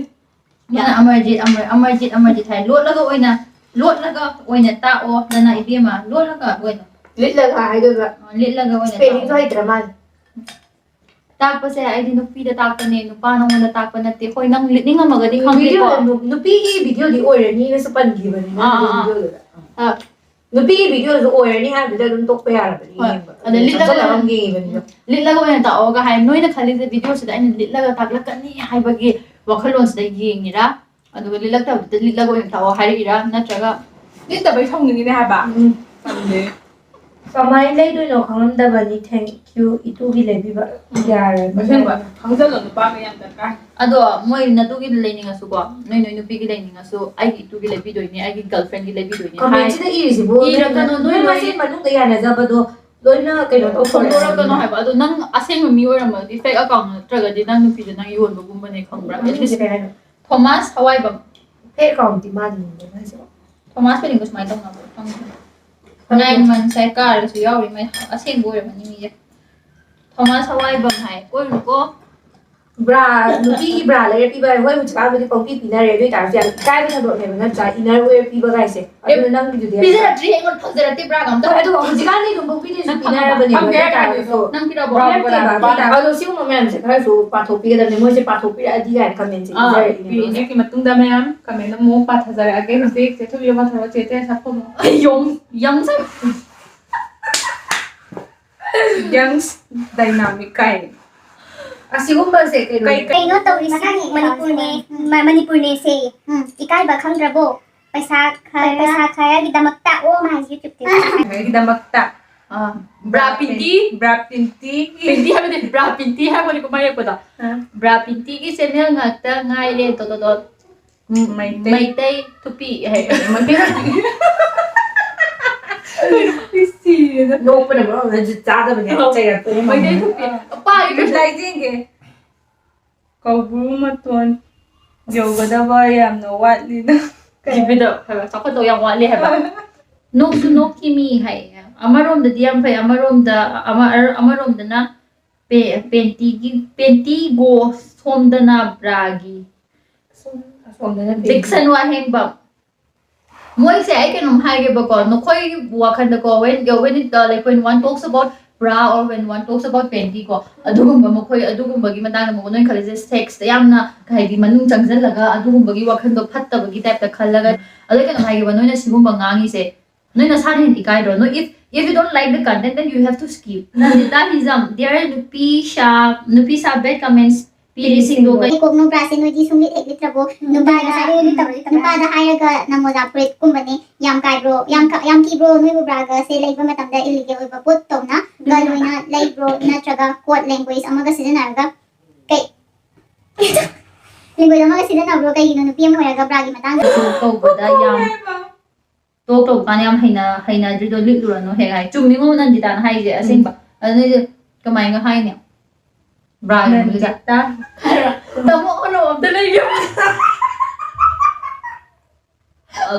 ꯃꯥꯅ ꯑꯃꯔꯖꯤꯠ, ꯑꯃꯔ-, ꯑꯃꯔꯖꯤꯠ, ꯑꯃꯔꯖꯤꯠ ꯍꯥꯏ꯫ "ꯂꯣꯠꯂꯒ ꯑꯣꯏꯅ, ꯂꯣꯠꯂꯒ ꯑꯣꯏꯅ ꯇꯥꯛꯑꯣ ꯅꯅꯥ ꯏꯕꯦꯝꯃ, ꯂꯣꯠꯂꯒ ꯑꯣꯏꯅ"꯫ ꯂꯤꯠꯂꯒ ꯍꯥꯏꯗꯣꯏꯕ꯫ ꯑ, ꯂꯤꯠꯂꯒ ꯑꯣꯏꯅ ꯁ꯭ꯄꯦꯂꯤꯡꯁꯨ ꯇꯥꯛꯑꯣ꯫ ꯍꯩꯇ꯭ꯔ ꯃꯥꯜꯂꯦ꯫ ꯇꯥꯛꯄꯁꯦ ꯑꯩꯗꯤ ꯅꯨꯄꯤꯗ ꯇꯥꯛꯄꯅꯦ, ꯅꯨꯄꯥ ꯅꯉꯣꯟꯗ ꯇꯥꯛꯄ ꯅꯠꯇꯦ꯫ ꯍꯣꯏ, ꯅꯪ ꯂꯤꯠꯅꯤꯡꯉꯝꯃꯒꯗꯤ ꯈꯪꯗꯦꯀꯣ꯫ ꯚꯤꯗꯤꯑꯣꯗ ꯅꯨ- ꯅꯨꯄꯤꯒꯤ ꯚꯤꯗꯤꯑꯣꯗꯤ ꯑꯣꯏꯔꯅꯤꯅꯁꯨ ꯄꯟꯈꯤꯕꯅꯤꯅ ꯑꯥ, ꯑꯥ, ꯑꯥ꯫ ꯚꯤꯗꯤꯑꯣꯗꯨꯗ ꯑꯥ, ꯅꯨꯄꯤꯒꯤ ꯚꯤꯗꯤꯑꯣꯁꯨ ꯑꯣꯏꯔꯅꯤ ꯍꯥꯏꯕꯗꯨꯗ ꯑꯗꯨꯝ ꯇꯣꯛꯄ ꯌꯥꯔꯕꯅꯤ ꯍꯣꯏ, ꯌꯦꯡꯕ꯫ ꯑꯗ ꯂꯤꯠꯂꯒ ꯆꯪꯁꯤꯜꯂꯒ ꯑꯣꯏꯅ- ꯑꯃꯨꯛ ꯌꯦꯡꯉꯤꯕꯅꯤꯗꯣ꯫ ꯂꯤꯠꯂꯒ ꯑꯣꯏꯅ ꯇꯥꯛꯑꯣꯒ ꯍꯥꯏ꯫ ꯅꯣꯏꯅ ꯈꯜꯂꯤꯁꯦ ꯚꯤꯗꯤꯑꯣꯁꯤꯗ ꯑꯩꯅ ꯂꯤꯠꯂꯒ ꯇꯥꯛꯂꯛꯀꯅꯤ ꯍꯥꯏꯕꯒꯤ ꯋꯥꯈꯜꯂꯣꯟꯁꯤꯗ ꯌꯦꯡꯉꯤꯔꯥ? ꯑꯗꯨꯒ ꯂꯤꯠꯂꯛꯇꯕꯗꯨꯗ ꯂꯤꯠꯂꯒ ꯑꯣꯏꯅ ꯇꯥꯛꯑꯣ ꯍꯥꯏꯔꯛꯏꯔꯥ? ꯅꯠꯇ꯭ꯔꯒ ꯂꯤꯠꯇꯕꯩ ꯁꯥꯎꯅꯤꯡꯉꯤꯅꯦ ꯍꯥꯏꯕ꯫ ꯎꯝ꯫ ꯇꯜꯂꯦ꯫ ꯀꯃꯥꯏꯅ ꯂꯩꯗꯣꯏꯅꯣ ꯈꯪꯉꯝꯗꯕꯅꯤ꯫ Thank you, ꯏꯇꯨꯒꯤ ꯂꯩꯕꯤꯕ꯫ ꯌꯥꯔꯅꯤ꯫ ꯑꯁꯦꯡꯕ ꯈꯪꯖꯜꯂꯣ, ꯅꯨꯄꯥꯒ ꯌꯥꯝ ꯗꯔꯀꯥꯔ꯫ ꯑꯗꯣ ꯃꯣꯏ ꯅꯇꯨꯒꯤ ꯂꯩꯅꯤꯡꯉꯁꯨꯀꯣ, ꯅꯣꯏ ꯅꯣꯏ ꯅꯨꯄꯤꯒꯤ ꯂꯩꯅꯤꯡꯉꯁꯨ, ꯑꯩꯒꯤ ꯏꯇꯨꯒꯤ ꯂꯩꯕꯤꯗꯣꯏꯅꯦ, ꯑꯩꯒꯤ ꯒꯔꯜꯐ꯭ꯔꯦꯟꯒꯤ ꯂꯩꯕꯤꯗꯣꯏꯅꯦ ꯍꯥꯏ꯫ ꯀꯃꯦꯟꯁꯤꯗ ꯏꯔꯤꯁꯤꯕꯨ ꯏꯔꯛꯀꯅꯣ, ꯅꯣꯏ ꯅꯣꯏ ꯂꯣꯏ- ꯃꯁꯦꯟ ꯃꯅꯨꯡꯗ ꯌꯥꯅꯖꯕꯗꯣ ꯂꯣꯏꯅ ꯀꯩꯅꯣ ꯇꯧꯊꯣꯔꯛꯑꯦ꯫ ꯐꯣꯡꯗꯣꯔꯛꯀꯅꯣ ꯍꯥꯏꯕ꯫ ꯑꯗꯣ ꯅꯪ ꯑꯁꯦꯡꯕ ꯃꯤ ꯑꯣꯏꯔꯝꯃꯗꯤ, ꯐꯦꯛ ꯑꯦꯀꯥꯎꯟ ꯅꯠꯇ꯭ꯔꯒꯗꯤ ꯅꯪ ꯅꯨꯄꯤꯗꯣ ꯅꯪ ꯌꯣꯟꯕꯒꯨꯝꯕꯅꯦ, ꯈꯪꯕ꯭ꯔꯥ? ꯃꯃꯤꯡꯁꯦ ꯀꯩ ꯍꯥꯏꯅꯣ? ꯊꯣꯃꯥꯁ ꯍꯋꯥꯏꯕꯝ꯫ ꯐꯦꯛ ꯑꯦꯀꯥꯎꯟꯇꯤ ꯃꯥꯜꯂꯤꯅꯦ ꯃꯥꯏꯁꯦ꯫ ꯊꯣꯃꯥꯁ ꯁ꯭ꯄꯦꯂꯤꯡꯗꯣ ꯁꯨꯃꯥꯏꯅ ꯇꯧꯅꯕ꯭ꯔꯣ? ꯈꯪꯗꯦ꯫ ꯅꯥꯏꯟ ꯃꯟꯁ ꯍꯥꯏ ꯀꯥꯔꯒꯁꯨ ꯌꯥꯎꯔꯤ, ꯃꯥꯏ ꯑꯁꯦꯡꯕ ꯑꯣꯏꯔꯝꯃꯅꯤ ꯃꯤꯁꯦ꯫ ꯊꯣꯃꯥꯁ ꯍꯋꯥꯏꯕꯝ ꯍꯥꯏ, ꯀꯣꯏꯔꯨꯀꯣ꯫ ꯕ꯭ꯔꯥ, ꯅꯨꯄꯤꯒꯤ ꯕ꯭ꯔꯥ ꯂꯩꯔ ꯄꯤꯕ ꯍꯥꯏ, ꯍꯣꯏ, ꯍꯧꯖꯤꯛꯀꯥꯟꯕꯨꯗꯤ ꯄꯪꯄꯤ ꯄꯤꯅꯔꯦ, ꯑꯗꯨ ꯑꯣꯏꯇꯥꯔꯁꯨ ꯌꯥꯝ ꯏꯀꯥꯏꯕ ꯊꯕꯛꯅꯦꯕ, ꯅꯠꯇ꯭ꯔꯥ? ꯏꯅꯔ ꯋꯦꯌꯔ ꯄꯤꯕ ꯀꯥꯏꯁꯦ꯫ ꯑꯗꯨꯅ ꯅꯪꯒꯤꯗꯨꯗꯤ ꯄꯤꯖꯔꯛꯇ꯭ꯔꯤ, ꯑꯩꯉꯣꯟꯗ ꯐꯪꯖꯔꯛꯇꯦ ꯕ꯭ꯔꯥꯒ ꯑꯝꯇ꯫ ꯍꯣꯏ, ꯑꯗꯣ ꯍꯧꯖꯤꯛꯀꯥꯟꯗꯤ ꯑꯗꯨꯝ ꯄꯪꯄꯤꯗꯁꯨ ꯅꯪ ꯄꯤꯅꯔꯕꯅꯦꯕ, ꯐꯪꯕ ꯑꯗꯨ ꯌꯥꯏ ꯑꯣꯏꯇꯥꯔꯁꯨ ꯅꯪ ꯄꯤꯔꯛꯑꯕꯣ? ꯕ꯭ꯔꯥꯎꯟ ꯄꯤꯔꯛꯇꯦꯕ꯫ ꯀꯂꯔ ꯑꯗꯨ ꯑꯣꯏꯇꯥꯔꯁꯨ ꯑꯗꯣ ꯁꯤꯒꯨꯝꯕ ꯃꯌꯥꯝꯁꯦ ꯈꯔꯁꯨ ꯄꯥꯊꯣꯛꯄꯤꯒꯗꯕꯅꯦ, ꯃꯣꯏꯁꯦ ꯄꯥꯊꯣꯛꯄꯤꯔꯛꯑꯗꯤ ꯀꯥꯏꯅ ꯀꯃꯦꯟꯁꯦ ꯑꯥ, ꯄꯤꯖꯔꯛꯏꯅꯦ꯫ ꯄꯤꯔꯛꯑꯦ꯫ ꯍꯧꯖꯤꯛꯀꯤ ꯃꯇꯨꯡꯗ ꯃꯌꯥꯝ ꯀꯃꯦꯟ ꯑꯃꯨꯛ ꯄꯥꯊꯖꯔꯛꯑꯒꯦ꯫ ꯍꯧꯖꯤꯛ ꯆꯦ ꯊꯣꯏꯕꯤꯒ ꯄꯥꯊꯔꯣ, ꯆꯦ ꯇꯦꯔꯦꯁꯥ ꯐꯝꯃꯣ꯫ ꯌꯣꯡ ꯌꯪꯁ꯫ ꯌꯪꯁ ꯗꯥꯏꯅꯥꯃꯤꯛ ꯀꯥꯏꯅ꯫ ꯑꯁꯤꯒꯨꯝꯕꯁꯦ ꯀꯩꯅꯣ? ꯀꯩ- ꯀꯩꯅꯣ ꯇꯧꯔꯤꯁꯤ ꯃꯅꯤꯄꯨꯔꯅꯦ, ꯃ- ꯃꯅꯤꯄꯨꯔꯅꯦ ꯁꯦ꯫ ꯎꯝ, ꯏꯀꯥꯏꯕ ꯈꯪꯗ꯭ꯔꯕꯣ? ꯄꯩꯁꯥ ꯈꯔ, ꯄꯩꯁꯥ ꯈꯔꯒꯤꯗꯃꯛꯇ꯫ ꯑꯣ ꯃꯥꯏ YouTube꯫ ꯀꯩꯒꯤꯗꯃꯛꯇ? ꯑꯥ, ꯕ꯭ꯔꯥ ꯄꯤꯟꯇꯤ꯫ ꯕ꯭ꯔꯥ ꯄꯤꯟꯇꯤꯒꯤ꯫ ꯄꯤꯟꯇꯤ ꯍꯥꯏꯕꯗꯤ ꯕ꯭ꯔꯥ ꯄꯤꯟꯇꯤ ꯍꯥꯏꯕꯅꯤꯀꯣ ꯃꯥꯏ ꯌꯦꯛꯄꯗꯣ꯫ ꯑꯥ꯫ ꯕ꯭ꯔꯥ ꯄꯤꯟꯇꯤꯒꯤ ꯆꯦꯅꯦꯜ ꯉꯥꯛꯇ ꯉꯥꯏꯔꯦ꯫ Dot dot dot. Um, Meitei. Meitei ꯊꯨꯄꯤ ꯍꯥꯏ꯫ ꯁꯤꯔꯦꯗ꯫ ꯅꯣꯛꯄꯅ ꯃꯔꯣꯜ ꯑꯃ ꯖꯨꯠ ꯆꯥꯗꯕꯅꯦ, ꯆꯩꯔꯛꯄꯅꯦ꯫ ꯃꯩꯇꯩ ꯊꯨꯄꯤ꯫ ꯄꯥꯏ꯫ ꯔꯤꯄ꯭ꯂꯥꯏ ꯌꯦꯡꯒꯦ꯫ ꯀꯧꯕ꯭ꯔꯨ ꯃꯇꯣꯟ ꯌꯧꯒꯗꯕ ꯌꯥꯝꯅ ꯋꯥꯠꯂꯤꯅ꯫ ꯖꯤꯄꯤꯗ ꯍꯥꯏꯕ, ꯆꯥꯎꯈꯠꯇꯧ ꯌꯥꯝ ꯋꯥꯠꯂꯤ ꯍꯥꯏꯕ꯫ ꯅꯣꯛꯁꯨ ꯅꯣꯛꯈꯤ ꯃꯤ ꯍꯥꯏ꯫ ꯑꯃꯔꯣꯝꯗꯗꯤ ꯌꯥꯝ ꯐꯩ, ꯑꯃꯔꯣꯝꯗ ꯑꯃ-, ꯑꯃꯔꯣꯝꯗꯅ ꯄꯦ-, ꯄꯦꯟꯇꯤꯒꯤ, ꯄꯦꯟꯇꯤ ꯒꯣ ꯁꯣꯝꯗꯅ ꯕ꯭ꯔꯥꯒꯤ꯫ ꯑꯁꯣꯝꯗꯅ ꯄꯦꯟꯇꯤ꯫ ꯗꯤꯛꯁꯟ ꯋꯥꯍꯦꯡꯕꯝ꯫ ꯃꯣꯏꯁꯦ ꯑꯩ ꯀꯩꯅꯣꯝ ꯍꯥꯏꯒꯦꯕꯀꯣ, ꯅꯈꯣꯏꯒꯤ ꯋꯥꯈꯜꯗꯀꯣ, when, when it, uh, like, when one talks about bra or when one talks about panty ꯀꯣ, ꯑꯗꯨꯒꯨꯝꯕ ꯃꯈꯣꯏ ꯑꯗꯨꯒꯨꯝꯕꯒꯤ ꯃꯇꯥꯡꯗ ꯃꯉꯣꯟꯗ ꯅꯣꯏꯅ ꯈꯜꯂꯤꯁꯦ ꯁꯦꯛꯁꯇ ꯌꯥꯝꯅ ꯀꯩ ꯍꯥꯏꯗꯤ ꯃꯅꯨꯡ ꯆꯪꯁꯤꯜꯂꯒ ꯑꯗꯨꯒꯨꯝꯕꯒꯤ ꯋꯥꯈꯜꯗꯣ ꯐꯠꯇꯕꯒꯤ ꯇꯥꯏꯞꯇ ꯈꯜꯂꯒ, ꯑꯗꯨ ꯀꯩꯅꯣ ꯍꯥꯏꯒꯦꯕ, ꯅꯣꯏꯅ ꯁꯤꯒꯨꯝꯕ ꯉꯥꯡꯉꯤꯁꯦ ꯅꯣꯏ ꯅꯁꯥꯅ ꯍꯦꯟꯅ ꯏꯀꯥꯏꯗ꯭ꯔꯣ? ꯅꯣꯏ, if, if you don't like the content, then you have to skip. ꯅꯟꯗꯤꯇꯥ Hijam, there are ꯅꯨꯄꯤ ꯁꯥ, ꯅꯨꯄꯤ ꯁꯥ bad comments ꯄꯤꯔꯤꯁꯤꯡꯗꯣ ꯀꯩ? ꯀꯣꯛꯅꯣ ꯕ꯭ꯔꯥꯁꯦ ꯅꯣꯏꯗꯤ ꯁꯨꯡꯂꯤꯠ ꯍꯦꯛ ꯂꯤꯠꯇ꯭ꯔꯕꯣ? ꯎꯝ, ꯅꯨꯄꯥꯗ, ꯉꯁꯥꯏꯗꯒꯤ ꯂꯤꯠꯇꯕ, ꯂꯤꯠꯇꯕ꯫ ꯅꯨꯄꯥꯗ ꯍꯥꯏꯔꯒ ꯅꯃꯣꯖꯥ ꯐꯨꯔꯤꯠꯀꯨꯝꯕꯅꯦ꯫ ꯌꯥꯝ ꯀꯥꯏꯕ꯭ꯔꯣ? ꯌꯥꯝ ꯀ-, ꯌꯥꯝ ꯊꯤꯕ꯭ꯔꯣ? ꯅꯣꯏꯕꯨ ꯕ꯭ꯔꯥꯒꯁꯦ ꯂꯩꯕ ꯃꯇꯝꯗ ꯏꯜꯂꯤꯒꯦꯜ ꯑꯣꯏꯕ ꯄꯣꯠ ꯇꯧꯅ ꯒ ꯂꯣꯏꯅ ꯂꯩꯕ꯭ꯔꯣ? ꯅꯠꯇ꯭ꯔꯒ code language ꯑꯃꯒ ꯁꯤꯖꯤꯟꯅꯔꯒ ꯀꯩ? Language ꯑꯃꯒ ꯁꯤꯖꯤꯟꯅꯕ꯭ꯔꯣ? ꯀꯩꯒꯤꯅꯣ ꯅꯨꯄꯤ ꯑꯃ ꯑꯣꯏꯔꯒ ꯕ꯭ꯔꯥꯒꯤ ꯃꯇꯥꯡꯗ? ꯇꯧꯕꯗ ꯌꯥꯝ talk ꯇꯧꯕ ꯀꯥꯟꯗ ꯌꯥꯝ ꯍꯩꯅ-, ꯍꯩꯅꯗ꯭ꯔꯤꯗꯣ ꯂꯤꯠꯂꯨꯔꯅꯨ ꯍꯦꯛ ꯍꯥꯏ꯫ ꯆꯨꯝꯃꯤꯉꯣ ꯅꯟꯗꯤꯇꯥꯅ ꯍꯥꯏꯁꯦ ꯑꯁꯦꯡꯕ꯫ ꯑꯗꯨ ꯅꯣꯏꯁꯦ ꯀꯃꯥꯏꯅ ꯍꯥꯏꯅꯤ? ꯕ꯭ꯔꯥꯒꯤ ꯃꯅꯨꯡꯗ꯫ ꯅꯟꯗꯤꯇꯥ꯫ ꯇꯥꯃꯣ ꯑꯣꯟꯅꯣ ꯑꯝꯇ ꯂꯩꯒꯦ꯫ ꯑ,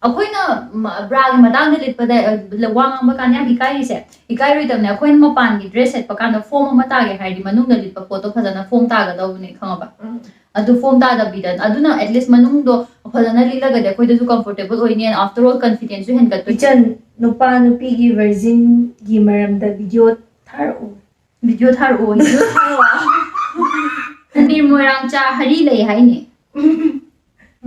ꯑꯩꯈꯣꯏꯅ ꯃ-, ꯕ꯭ꯔꯥꯒꯤ ꯃꯇꯥꯡꯗ ꯂꯤꯠꯄꯗ, ꯑ, ꯋꯥ ꯉꯥꯡꯕ ꯀꯥꯟꯗ ꯌꯥꯝ ꯏꯀꯥꯏꯔꯤꯁꯦ, ꯏꯀꯥꯏꯔꯣꯏꯗꯕꯅꯦ꯫ ꯑꯩꯈꯣꯏꯅ ꯃꯄꯥꯟꯒꯤ dress ꯁꯦꯠꯄ ꯀꯥꯟꯗ form ꯑꯃ ꯇꯥꯒꯦ ꯍꯥꯏꯔꯗꯤ ꯃꯅꯨꯡꯗ ꯂꯤꯠꯄ ꯄꯣꯠꯇꯣ ꯐꯖꯅ form ꯇꯥꯒꯗꯧꯕꯅꯦ, ꯈꯪꯉꯕ? ꯎꯝ꯫ ꯑꯗꯨ form ꯇꯥꯗꯕꯤꯗ, ꯑꯗꯨꯅ at least ꯃꯅꯨꯡꯗꯣ ꯐꯖꯅ ꯂꯤꯠꯂꯒꯗꯤ ꯑꯩꯈꯣꯏꯗꯁꯨ comfortable ꯑꯣꯏꯅꯤ, and after all confidence ꯁꯨ ꯍꯦꯟꯒꯠꯇꯣꯏꯅꯤ꯫ ꯏꯆꯟ, ꯅꯨꯄꯥ ꯅꯨꯄꯤꯒꯤ virgin ꯒꯤ ꯃꯔꯝꯗ video ꯊꯥꯔꯛꯎ꯫ Video ꯊꯥꯔꯛꯑꯣ, video ꯊꯥꯔꯛꯑꯣ꯫ ꯅꯪꯗꯤ ꯃꯣꯏꯔꯥꯡ ꯆꯥ ꯍꯔꯤ ꯂꯩ ꯍꯥꯏꯅꯦ꯫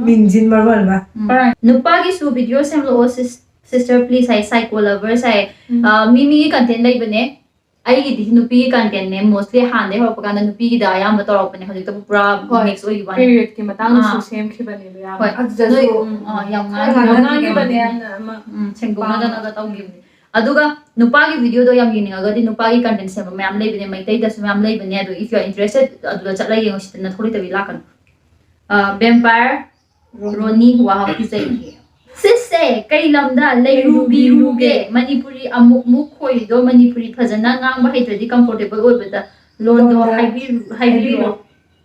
ꯃꯤꯡꯖꯤꯟ ꯃꯔꯣꯜ ꯑꯃ꯫ ꯎꯝ꯫ ꯅꯨꯄꯥꯒꯤꯁꯨ video ꯁꯦꯝꯂꯛꯑꯣ, sis-, sister please high, psycho lovers ꯍꯥꯏ꯫ ꯎꯝ꯫ ꯑ, ꯃꯤ ꯃꯤꯒꯤ content ꯂꯩꯕꯅꯦ꯫ ꯑꯩꯒꯤꯗꯤ ꯅꯨꯄꯤꯒꯤ content ꯅꯦ, mostly ꯍꯥꯟꯅꯗꯩ ꯍꯧꯔꯛꯄ ꯀꯥꯟꯗ ꯅꯨꯄꯤꯒꯤꯗ ꯑꯌꯥꯝꯕ ꯇꯧꯔꯛꯄꯅꯦ, ꯍꯧꯖꯤꯛꯇꯕꯨ ꯄꯨꯔꯥ ꯍꯣꯏ, mix ꯑꯣꯏꯈꯤꯕ ꯋꯥꯅꯤ꯫ Period ꯀꯤ ꯃꯇꯥꯡꯗꯁꯨ ꯑꯥ꯫ ꯁꯦꯝꯈꯤꯕꯅꯦꯕ ꯌꯥꯝꯅ꯫ ꯍꯣꯏ꯫ ꯑꯗꯨꯗꯁꯨ ꯅꯣꯏ, ꯎꯝ, ꯑꯥ, ꯌꯥꯝ ꯈꯔ ꯉꯥꯡꯈꯤꯕꯅꯦ꯫ ꯉꯥꯡꯈꯤꯕꯅꯦ ꯌꯥꯝꯅ ꯑꯃ ꯎꯝ, ꯁꯦꯡꯗꯣꯛꯅꯗꯅꯒ ꯄꯥꯝꯕ꯫ ꯇꯧꯈꯤꯕꯅꯦ꯫ ꯑꯗꯨꯒ ꯅꯨꯄꯥꯒꯤ video ꯗꯣ ꯌꯥꯝ ꯌꯦꯡꯅꯤꯡꯉꯒꯗꯤ ꯅꯨꯄꯥꯒꯤ content ꯁꯦꯝꯕ ꯃꯌꯥꯝ ꯂꯩꯕꯅꯦ, ꯃꯩꯇꯩꯗꯁꯨ ꯃꯌꯥꯝ ꯂꯩꯕꯅꯦ꯫ ꯑꯗꯣ if you are interested, ꯑꯗꯨꯗ ꯆꯠꯂ ꯌꯦꯡꯉꯣ, ꯁꯤꯗ ꯅꯊꯧ ꯂꯩꯇꯕꯤ ꯂꯥꯛꯀꯅꯨ꯫ ꯑ, vampire ꯔꯣꯅꯤ꯫ ꯔꯣꯅꯤ, wow, ꯀꯤꯖꯩꯌꯦ꯫ ꯁꯤꯁꯦ ꯀꯩ ꯂꯝꯗ ꯂꯩꯔꯨꯕꯤꯔꯨꯒꯦ? ꯂꯩꯔꯨꯕꯤꯔꯨꯒꯦ꯫ ꯃꯅꯤꯄꯨꯔꯤ ꯑꯃꯨꯛ ꯃꯨꯛ ꯈꯣꯏꯔꯤꯗꯣ ꯃꯅꯤꯄꯨꯔꯤ ꯐꯖꯅ ꯉꯥꯡꯕ ꯍꯩꯇ꯭ꯔꯗꯤ comfortable ꯑꯣꯏꯕꯗ ꯂꯣꯟꯗꯣ ꯂꯣꯟꯗ ꯍꯥꯏꯕꯤꯔꯨ-, ꯍꯥꯏꯕꯤꯔꯣ꯫ ꯍꯥꯏꯕꯤꯔꯣ꯫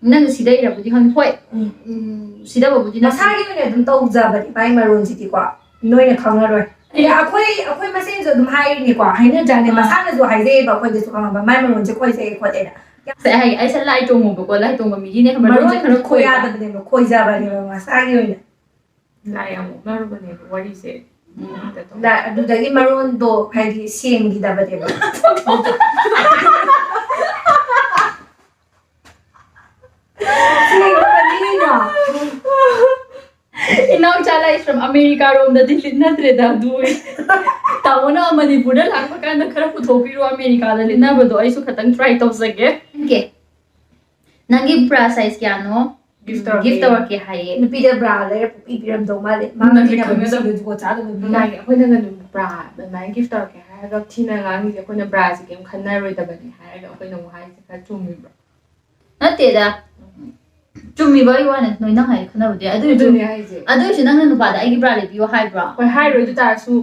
ꯅꯪ ꯁꯤꯗꯩꯔꯕꯨꯗꯤ ꯈꯪꯗꯦ꯫ ꯍꯣꯏ, ꯎꯝ꯫ ꯎꯝ, ꯁꯤꯗꯕꯕꯨꯗꯤ ꯅꯠꯇꯦ꯫ ꯃꯁꯥꯒꯤ ꯑꯣꯏꯅ ꯑꯗꯨꯝ ꯇꯧꯖꯕꯅꯤ ꯃꯥꯏ ꯃꯔꯣꯟꯁꯤꯗꯤꯀꯣ꯫ ꯅꯣꯏꯅ ꯈꯪꯉꯔꯣꯏ꯫ ꯑꯦ, ꯑꯩꯈꯣꯏ, ꯑꯩꯈꯣꯏ ꯃꯁꯦꯟꯁꯨ ꯑꯗꯨꯝ ꯍꯥꯏꯔꯤꯅꯤꯀꯣ, ꯍꯥꯏꯅꯗ꯭ꯔꯥꯅꯦ? ꯑꯥ꯫ ꯃꯁꯥꯅꯁꯨ ꯍꯥꯏꯖꯩꯌꯦꯕ ꯑꯩꯈꯣꯏꯗꯁꯨ, ꯈꯪꯉꯕ? ꯃꯥꯏ ꯃꯔꯣꯟꯁꯦ ꯈꯣꯏꯖꯩ ꯈꯣꯠꯂꯦꯅ꯫ ꯁꯦ, ꯑꯩ, ꯑꯩꯁꯦ ꯂꯥꯏ ꯇꯣꯡꯉꯨꯕꯀꯣ, ꯂꯥꯏ ꯇꯣꯡꯕ ꯃꯤꯒꯤꯅꯦ ꯈꯪꯕ꯭ꯔꯥ? ꯂꯣꯟꯁꯦ ꯃꯔꯣꯟ ꯈꯔ ꯈꯣꯏ ꯈꯣꯏꯕ꯫ ꯌꯥꯗꯕꯅꯦꯕ, ꯈꯣꯏꯖꯕꯅꯦꯕ ꯃꯁꯥꯒꯤ ꯑꯣꯏꯅ꯫ ꯂꯥꯏ ꯌꯥꯝ ꯑꯣꯛꯅꯔꯨꯕꯅꯦꯕ ꯋꯥꯔꯤꯁꯦ꯫ ꯂꯥ-, ꯑꯗꯨꯗꯒꯤ ꯃꯔꯣꯟꯗꯣ ꯍꯥꯏꯗꯤ ꯁꯦꯡꯈꯤꯗꯕꯅꯦꯕ꯫ ꯁꯦꯡꯕꯅꯤꯅ꯫ ꯏꯅꯥꯎꯆꯥ ꯂꯥꯏꯁ꯭ꯔꯝ ꯑꯃꯦꯔꯤꯀꯥꯔꯣꯝꯗꯗꯤ ꯂꯤꯠꯅꯗ꯭ꯔꯦꯗ ꯑꯗꯨ꯫ ꯇꯥꯃꯣꯅ ꯃꯅꯤꯄꯨꯔꯗ ꯂꯥꯛꯄ ꯀꯥꯟꯗ ꯈꯔ ꯄꯨꯊꯣꯛꯄꯤꯔꯣ, ꯑꯃꯦꯔꯤꯀꯥꯗ ꯂꯤꯠꯅꯕꯗꯣ ꯑꯩꯁꯨ ꯈꯇꯪ try ꯇꯧꯖꯒꯦ꯫ Okay. ꯅꯪꯒꯤ bra size ꯀꯌꯥꯅꯣ? Gift ꯇꯧꯔꯛꯀꯦ꯫ Gift ꯇꯧꯔꯛꯀꯦ ꯍꯥꯏꯌꯦ꯫ ꯅꯨꯄꯤꯗ b꯭ꯔꯥ ꯂꯩꯔ ꯄꯨꯄꯤ ꯄꯤꯔꯝꯗꯧ ꯃꯥꯜꯂꯦ꯫ ꯅꯪꯗꯤ ꯃꯥꯒꯤꯅ ꯈꯪꯒꯗꯕ꯫ ꯃꯤꯁꯤꯡꯗꯨ ꯖꯨꯒꯣꯠ ꯆꯥꯗꯕ ꯃꯤ꯫ ꯃꯥꯒꯤ ꯑꯩꯈꯣꯏꯅꯒ ꯑꯗꯨꯝ bra ꯑꯗꯨꯃꯥꯏꯅ gift ꯇꯧꯔꯛꯀꯦ ꯍꯥꯏꯔꯒ ꯊꯤꯅ ꯉꯥꯡꯉꯤꯁꯦ ꯑꯩꯈꯣꯏꯅ bra ꯁꯦ ꯀꯩꯝ ꯈꯟꯅꯔꯣꯏꯗꯕꯅꯤ ꯍꯥꯏꯔꯒ ꯑꯩꯈꯣꯏꯅ ꯑꯃꯨꯛ ꯍꯥꯏꯔꯤꯁꯦ ꯈꯔ ꯆꯨꯝꯃꯤꯕ꯭ꯔꯣ? ꯅꯠꯇꯦꯗ꯫ ꯆꯨꯝꯃꯤꯕ ꯑꯩ ꯋꯥꯅꯦ, ꯅꯣꯏ ꯅꯪ ꯍꯥꯏꯗꯤ ꯈꯟꯅꯕꯗꯤ꯫ ꯑꯗꯨ ꯑꯣꯏꯔꯁꯨ ꯑꯗꯨꯅꯦ ꯍꯥꯏꯁꯦ꯫ ꯑꯗꯨ ꯑꯣꯏꯔꯁꯨ ꯅꯪꯅ ꯅꯨꯄꯥꯗ ꯑꯩꯒꯤ bra ꯂꯩꯕꯤꯌꯣ ꯍꯥꯏꯕ꯭ꯔꯣ? ꯍꯣꯏ, ꯍꯥꯏꯔꯣꯏ꯫ ꯑꯗꯨ ꯇꯥꯔꯁꯨ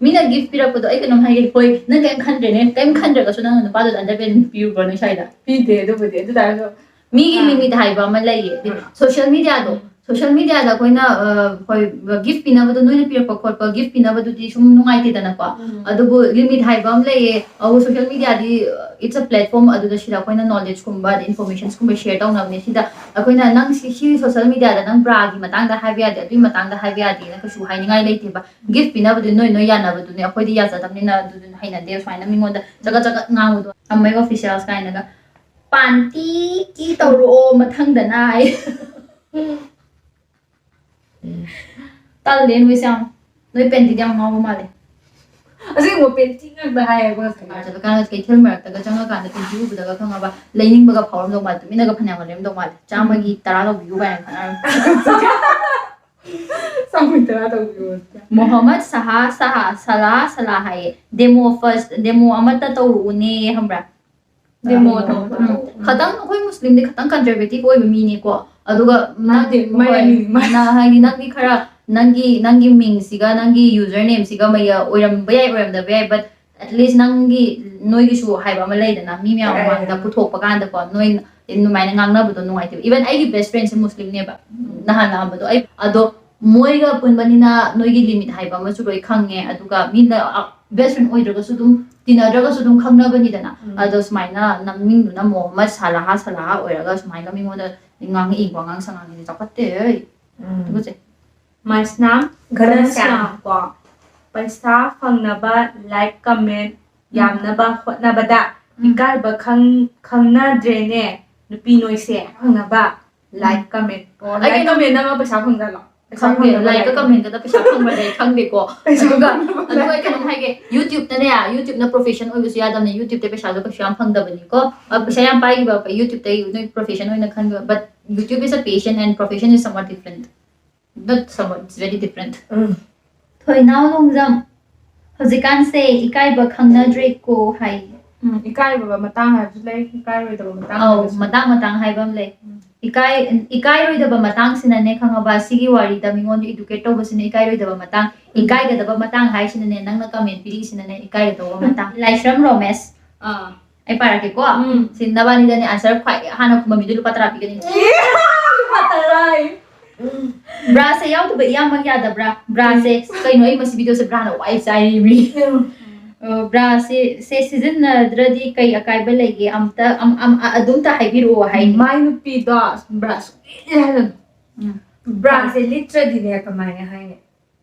ꯃꯤꯅ gift ꯄꯤꯔꯛꯄꯗꯣ ꯑꯩ ꯀꯩꯅꯣꯝ ꯍꯥꯏꯒꯦ꯫ ꯍꯣꯏ, ꯅꯪ ꯀꯩꯝ ꯈꯟꯗ꯭ꯔꯦꯅꯦ, ꯀꯩꯝ ꯈꯟꯗ꯭ꯔꯒꯁꯨ ꯅꯪꯅ ꯅꯨꯄꯥꯗꯨꯗ underpant ꯄꯤꯔꯨꯕ꯭ꯔꯣ ꯅꯣꯏ ꯁ꯭ꯋꯥꯏꯗ? ꯄꯤꯗꯦ ꯑꯗꯨꯕꯨꯗꯤ꯫ ꯑꯗꯨ ꯇꯥꯔꯁꯨ ꯃꯤꯒꯤ ꯑꯥ꯫ Limit ꯍꯥꯏꯕ ꯑꯃ ꯂꯩꯌꯦ꯫ ꯎꯝ꯫ Social media ꯗꯣ, social media ꯗ ꯑꯩꯈꯣꯏꯅ ꯑ, ꯍꯣꯏ, gift ꯄꯤꯅꯕꯗꯣ, ꯅꯣꯏꯅ ꯄꯤꯔꯛꯄ ꯈꯣꯠꯄ gift ꯄꯤꯅꯕꯗꯨꯗꯤ ꯁꯨꯝ ꯅꯨꯡꯉꯥꯏꯇꯦꯗꯅꯀꯣ꯫ ꯎꯝ꯫ ꯑꯗꯨꯕꯨ limit ꯍꯥꯏꯕ ꯑꯃ ꯂꯩꯌꯦ꯫ ꯑꯗꯨꯕꯨ social media D it's a platform, ꯑꯗꯨꯗ ꯁꯤꯗ ꯑꯩꯈꯣꯏꯅ knowledge ꯀꯨꯝꯕ ꯑꯗꯩ informations ꯀꯨꯝꯕ share ꯇꯧꯅꯕꯅꯦ꯫ ꯁꯤꯗ ꯑꯩꯈꯣꯏꯅ ꯅꯪ ꯁꯤ, ꯁꯤ social media ꯗ ꯅꯪ bra ꯒꯤ ꯃꯇꯥꯡꯗ ꯍꯥꯏꯕ ꯌꯥꯗꯦ, ꯑꯗꯨꯒꯤ ꯃꯇꯥꯡꯗ ꯍꯥꯏꯕ ꯌꯥꯗꯦꯅ ꯀꯩꯁꯨ ꯍꯥꯏꯅꯤꯡꯉꯥꯏ ꯂꯩꯇꯦꯕ꯫ Gift ꯄꯤꯅꯕꯗꯨꯗꯤ ꯅꯣꯏ ꯅꯣꯏ ꯌꯥꯅꯕꯗꯨꯅꯦ, ꯑꯩꯈꯣꯏꯗꯤ ꯌꯥꯖꯗꯕꯅꯤꯅ ꯑꯗꯨꯗꯨꯅ ꯍꯩꯅꯗꯦ ꯁꯨꯃꯥꯏꯅ ꯃꯤꯉꯣꯟꯗ ꯆꯒꯠ ꯆꯒꯠ ꯉꯥꯡꯕꯗꯣ꯫ ꯑꯃꯩ officials ꯀꯥꯏꯅꯒ ꯄꯥꯟꯇꯤ ꯀꯤ ꯇꯧꯔꯛꯑꯣ ꯃꯊꯪꯗꯅ ꯑꯩ꯫ ꯇꯜꯂꯦ ꯅꯣꯏꯁꯦ ꯌꯥꯝ꯫ ꯅꯣꯏ ꯄꯦꯟꯇꯤꯗꯤ ꯌꯥꯝ ꯉꯥꯎꯕ ꯃꯥꯜꯂꯦ꯫ ꯑꯁꯦꯡꯕ ꯄꯦꯟꯇꯤ ꯉꯥꯛꯇ ꯍꯥꯏꯌꯦꯀꯣ ꯉꯁꯥꯏ꯫ ꯆꯠꯂꯀꯥꯟꯗ ꯀꯩꯊꯦꯜ ꯃꯔꯛꯇꯒ ꯆꯪꯉꯀꯥꯟꯗ ꯄꯦꯟꯇꯤ ꯎꯕꯗꯒ ꯈꯪꯉꯕ ꯂꯩꯅꯤꯡꯕꯒ ꯐꯥꯎꯔꯝꯗꯧ ꯃꯥꯜꯂꯦ꯫ ꯇꯨꯃꯤꯟꯅꯒ ꯐꯅꯌꯥꯝ ꯂꯩꯔꯝꯗꯧ ꯃꯥꯜꯂꯦ꯫ ꯆꯥꯝꯃꯒꯤ ꯇꯔꯥ ꯂꯧꯕꯤꯌꯨ ꯀꯥꯏꯅ ꯈꯠꯅꯔꯝꯃꯤ꯫ ꯆꯥꯝꯃꯒꯤ ꯇꯔꯥ ꯇꯧꯕꯤꯌꯣ꯫ ꯃꯣꯍꯝꯃꯗ ꯁꯍꯥ ꯁꯍꯥ ꯁꯂꯥ ꯁꯂꯥ ꯍꯥꯏꯌꯦ꯫ Demo first, demo ꯑꯃꯠꯇ ꯇꯧꯔꯛꯎꯅꯦ ꯈꯪꯕ꯭ꯔꯥ? Demo ꯎꯝ꯫ ꯇꯧꯕ꯫ ꯎꯝ꯫ ꯈꯇꯪ ꯑꯩꯈꯣꯏ ꯃꯨꯁꯂꯤꯝꯗꯤ ꯈꯇꯪ conservative ꯑꯣꯏꯕ ꯃꯤꯅꯤꯀꯣ꯫ ꯑꯗꯨꯒ ꯅꯪ ꯃꯥꯗꯤ ꯃꯥꯏ ꯍꯣꯏ, ꯃꯤꯡ, ꯃꯥꯏ ꯅ-, ꯍꯥꯏꯗꯤ ꯅꯪꯗꯤ ꯈꯔ ꯅꯪꯒꯤ, ꯅꯪꯒꯤ ꯃꯤꯡꯁꯤꯒ ꯅꯪꯒꯤ user name ꯁꯤꯒ ꯃꯩ ꯑꯣꯏꯔꯝꯕ ꯌꯥꯏ, ꯑꯣꯏꯔꯝꯗꯕ ꯌꯥꯏ, but at least ꯅꯪꯒꯤ, ꯅꯣꯏꯒꯤꯁꯨ ꯍꯥꯏꯕ ꯑꯃ ꯂꯩꯗꯅ, ꯃꯤ ꯃꯌꯥꯝ ꯌꯥꯏ, ꯃꯃꯥꯡꯗ ꯌꯥꯏ꯫ ꯄꯨꯊꯣꯛꯄ ꯀꯥꯟꯗꯀꯣ, ꯅꯣꯏ ꯑꯗꯨꯃꯥꯏꯅ ꯉꯥꯡꯅꯕꯗꯣ ꯅꯨꯡꯉꯥꯏꯇꯦꯕ꯫ Even ꯑꯩꯒꯤ best friend ꯁꯦ ꯃꯨꯁꯂꯤꯝꯅꯦꯕ, ꯅꯍꯥꯟ ꯂꯥꯛꯑꯝꯕꯗꯣ꯫ ꯑꯩ ꯑꯗꯣ ꯃꯣꯏꯒ ꯄꯨꯟꯕꯅꯤꯅ ꯅꯣꯏꯒꯤ limit ꯍꯥꯏꯕ ꯑꯃꯁꯨ ꯂꯣꯏ ꯈꯪꯉꯦ꯫ ꯑꯗꯨꯒ ꯃꯤꯅ, ꯑ, best friend ꯑꯣꯏꯗ꯭ꯔꯒꯁꯨ ꯑꯗꯨꯝ, ꯇꯤꯟꯅꯗ꯭ꯔꯒꯁꯨ ꯑꯗꯨꯝ ꯈꯪꯅꯕꯅꯤꯗꯅ꯫ ꯎꯝ꯫ ꯑꯗꯣ ꯁꯨꯃꯥꯏꯅ ꯅꯃꯤꯡꯗꯨꯅ ꯃꯣꯍꯝꯃꯗ ꯁꯂꯥꯍ ꯁꯂꯥꯍ ꯑꯣꯏꯔꯒ ꯁꯨꯃꯥꯏꯅ ꯃꯤꯉꯣꯟꯗ ꯉꯥꯡꯉꯛꯏ ꯋꯥꯉꯥꯡ ꯁꯉꯥꯡꯁꯤꯗꯤ ꯆꯥꯎꯈꯠꯇꯦ꯫ ꯎꯝ꯫ ꯇꯨꯀꯠꯆꯩ꯫ ꯃꯥꯏꯁꯅꯥꯝ ꯘꯅꯁ꯭ꯌꯥꯝ꯫ ꯀꯣ꯫ ꯄꯩꯁꯥ ꯐꯪꯅꯕ ꯂꯥꯏꯛ ꯀꯃꯦꯟ ꯌꯥꯝꯅꯕ ꯍꯣꯠꯅꯕꯗ ꯏꯀꯥꯏꯕ ꯈꯪ ꯈꯪꯅꯗ꯭ꯔꯦꯅꯦ ꯅꯨꯄꯤ ꯅꯣꯏꯁꯦ꯫ ꯐꯪꯅꯕ ꯂꯥꯏꯛ ꯀꯃꯦꯟ꯫ ꯑꯣ, ꯑꯩ ꯂꯥꯏꯛ ꯀꯩꯅꯣ ꯀꯃꯦꯟ ꯑꯃ ꯄꯩꯁꯥ ꯐꯪꯖꯥꯠꯂꯣ? ꯄꯩꯁꯥ ꯈꯪꯗꯦ, ꯐꯪꯅꯕ ꯂꯥꯏꯛꯀ ꯂꯥꯏꯛ ꯀꯃꯦꯟꯒꯗ ꯄꯩꯁꯥ ꯐꯪꯕ꯭ꯔꯗꯤ ꯑꯩ ꯈꯪꯗꯦꯀꯣ꯫ ꯄꯩꯁꯥ ꯑꯗꯨꯒ ꯐꯪꯅꯕ ꯑꯗꯨꯒ ꯑꯩ ꯂꯥꯏꯛ꯫ ꯀꯩꯅꯣꯝ ꯍꯥꯏꯒꯦ, YouTubeꯇꯅꯦ, YouTubeꯅ profession ꯑꯣꯏꯕꯁꯨ ꯌꯥꯗꯕꯅꯦ, YouTubeꯇ ꯄꯩꯁꯥꯁꯨ ꯀꯩꯁꯨ ꯌꯥꯝ ꯐꯪꯗꯕꯅꯤꯀꯣ꯫ ꯑ, ꯄꯩꯁꯥ ꯌꯥꯝ ꯄꯥꯏꯈꯤꯕ YouTubeꯇꯩ ꯅꯣꯏ profession ꯑꯣꯏꯅ ꯈꯟꯕ, but YouTube is a passion and profession is somewhat different. Not somewhat, it's very different. ꯎꯝ꯫ ꯊꯣꯏꯅꯥꯎ ꯅꯣꯡꯖꯝ, ꯍꯧꯖꯤꯛꯀꯥꯟꯁꯦ ꯏꯀꯥꯏꯕ ꯈꯪꯅꯗ꯭ꯔꯦꯀꯣ ꯍꯥꯏ꯫ ꯎꯝ, ꯏꯀꯥꯏꯕ ꯃꯇꯥꯡ ꯍꯥꯏꯕꯁꯨ ꯂꯩ, ꯏꯀꯥꯏꯔꯣꯏꯗꯕ ꯃꯇꯥꯡ ꯑꯧ, ꯍꯥꯏꯕꯁꯨ ꯂꯩ꯫ ꯃꯇꯥꯡ ꯃꯇꯥꯡ ꯍꯥꯏꯕ ꯑꯃ ꯂꯩ꯫ ꯎꯝ꯫ ꯏꯀꯥꯏ-, ꯏꯀꯥꯏꯔꯣꯏꯗꯕ ꯃꯇꯥꯡꯁꯤꯅꯅꯦ, ꯈꯪꯉꯕ, ꯁꯤꯒꯤ ꯋꯥꯔꯤꯗ ꯃꯤꯉꯣꯟꯗ educate ꯇꯧꯕꯁꯤꯅ ꯏꯀꯥꯏꯔꯣꯏꯗꯕ ꯃꯇꯥꯡ, ꯎꯝ꯫ ꯏꯀꯥꯏꯒꯗꯕ ꯃꯇꯥꯡ ꯍꯥꯏꯁꯤꯅꯅꯦ, ꯅꯪꯅ comment ꯄꯤꯔꯤꯁꯤꯅꯅꯦ, ꯏꯀꯥꯏꯒꯗꯧꯕ ꯃꯇꯥꯡ꯫ ꯂꯥꯏꯁ꯭ꯔꯝ ꯔꯣꯃꯦꯁ꯫ ꯑꯥ꯫ ꯑꯩ ꯄꯥꯔꯛꯀꯦꯀꯣ꯫ ꯎꯝ꯫ ꯁꯤ ꯅꯕꯥꯅꯤꯗꯅꯦ answer ꯈ꯭ꯋꯥꯏ ꯍꯥꯟꯅ ꯈꯨꯝꯕ ꯃꯤꯗꯨ ꯂꯨꯄꯥ ꯇꯔꯥ ꯄꯤꯒꯅꯤ꯫ ꯂꯨꯄꯥ ꯇꯔꯥ꯫ ꯕ꯭ꯔꯥꯁꯦ ꯌꯥꯎꯗꯕ ꯏꯌꯥꯝꯃꯛ ꯌꯥꯗꯕ꯭ꯔꯥ? ꯕ꯭ꯔꯥꯁꯦ ꯀꯩꯅꯣ, ꯑꯩ ꯃꯁꯤ videoꯁꯦ ꯕ꯭ꯔꯥꯅ ꯋꯥꯏ ꯆꯥꯏꯔꯤꯃꯤ꯫ ꯎꯝ꯫ ꯑ, ꯕ꯭ꯔꯥꯁꯦ, ꯁꯦ ꯁꯤꯖꯤꯟꯅꯗ꯭ꯔꯗꯤ ꯀꯩ ꯑꯀꯥꯏꯕ ꯂꯩꯒꯦ? ꯑꯝꯇ, ꯑꯝ-, ꯑꯝ-, ꯑ-, ꯑꯗꯨꯝꯇ ꯍꯥꯏꯕꯤꯔꯛꯑꯣ ꯍꯥꯏ꯫ ꯃꯥꯏ ꯅꯨꯄꯤꯗꯣ ꯕ꯭ꯔꯥ ꯁꯨꯡꯂꯤꯠ ꯂꯤꯠꯍꯜꯂꯅꯨ꯫ ꯎꯝ꯫ ꯕ꯭ꯔꯥꯁꯦ ꯂꯤꯠꯇ꯭ꯔꯗꯤꯅꯦ ꯀꯃꯥꯏꯅ ꯍꯥꯏꯅꯤ?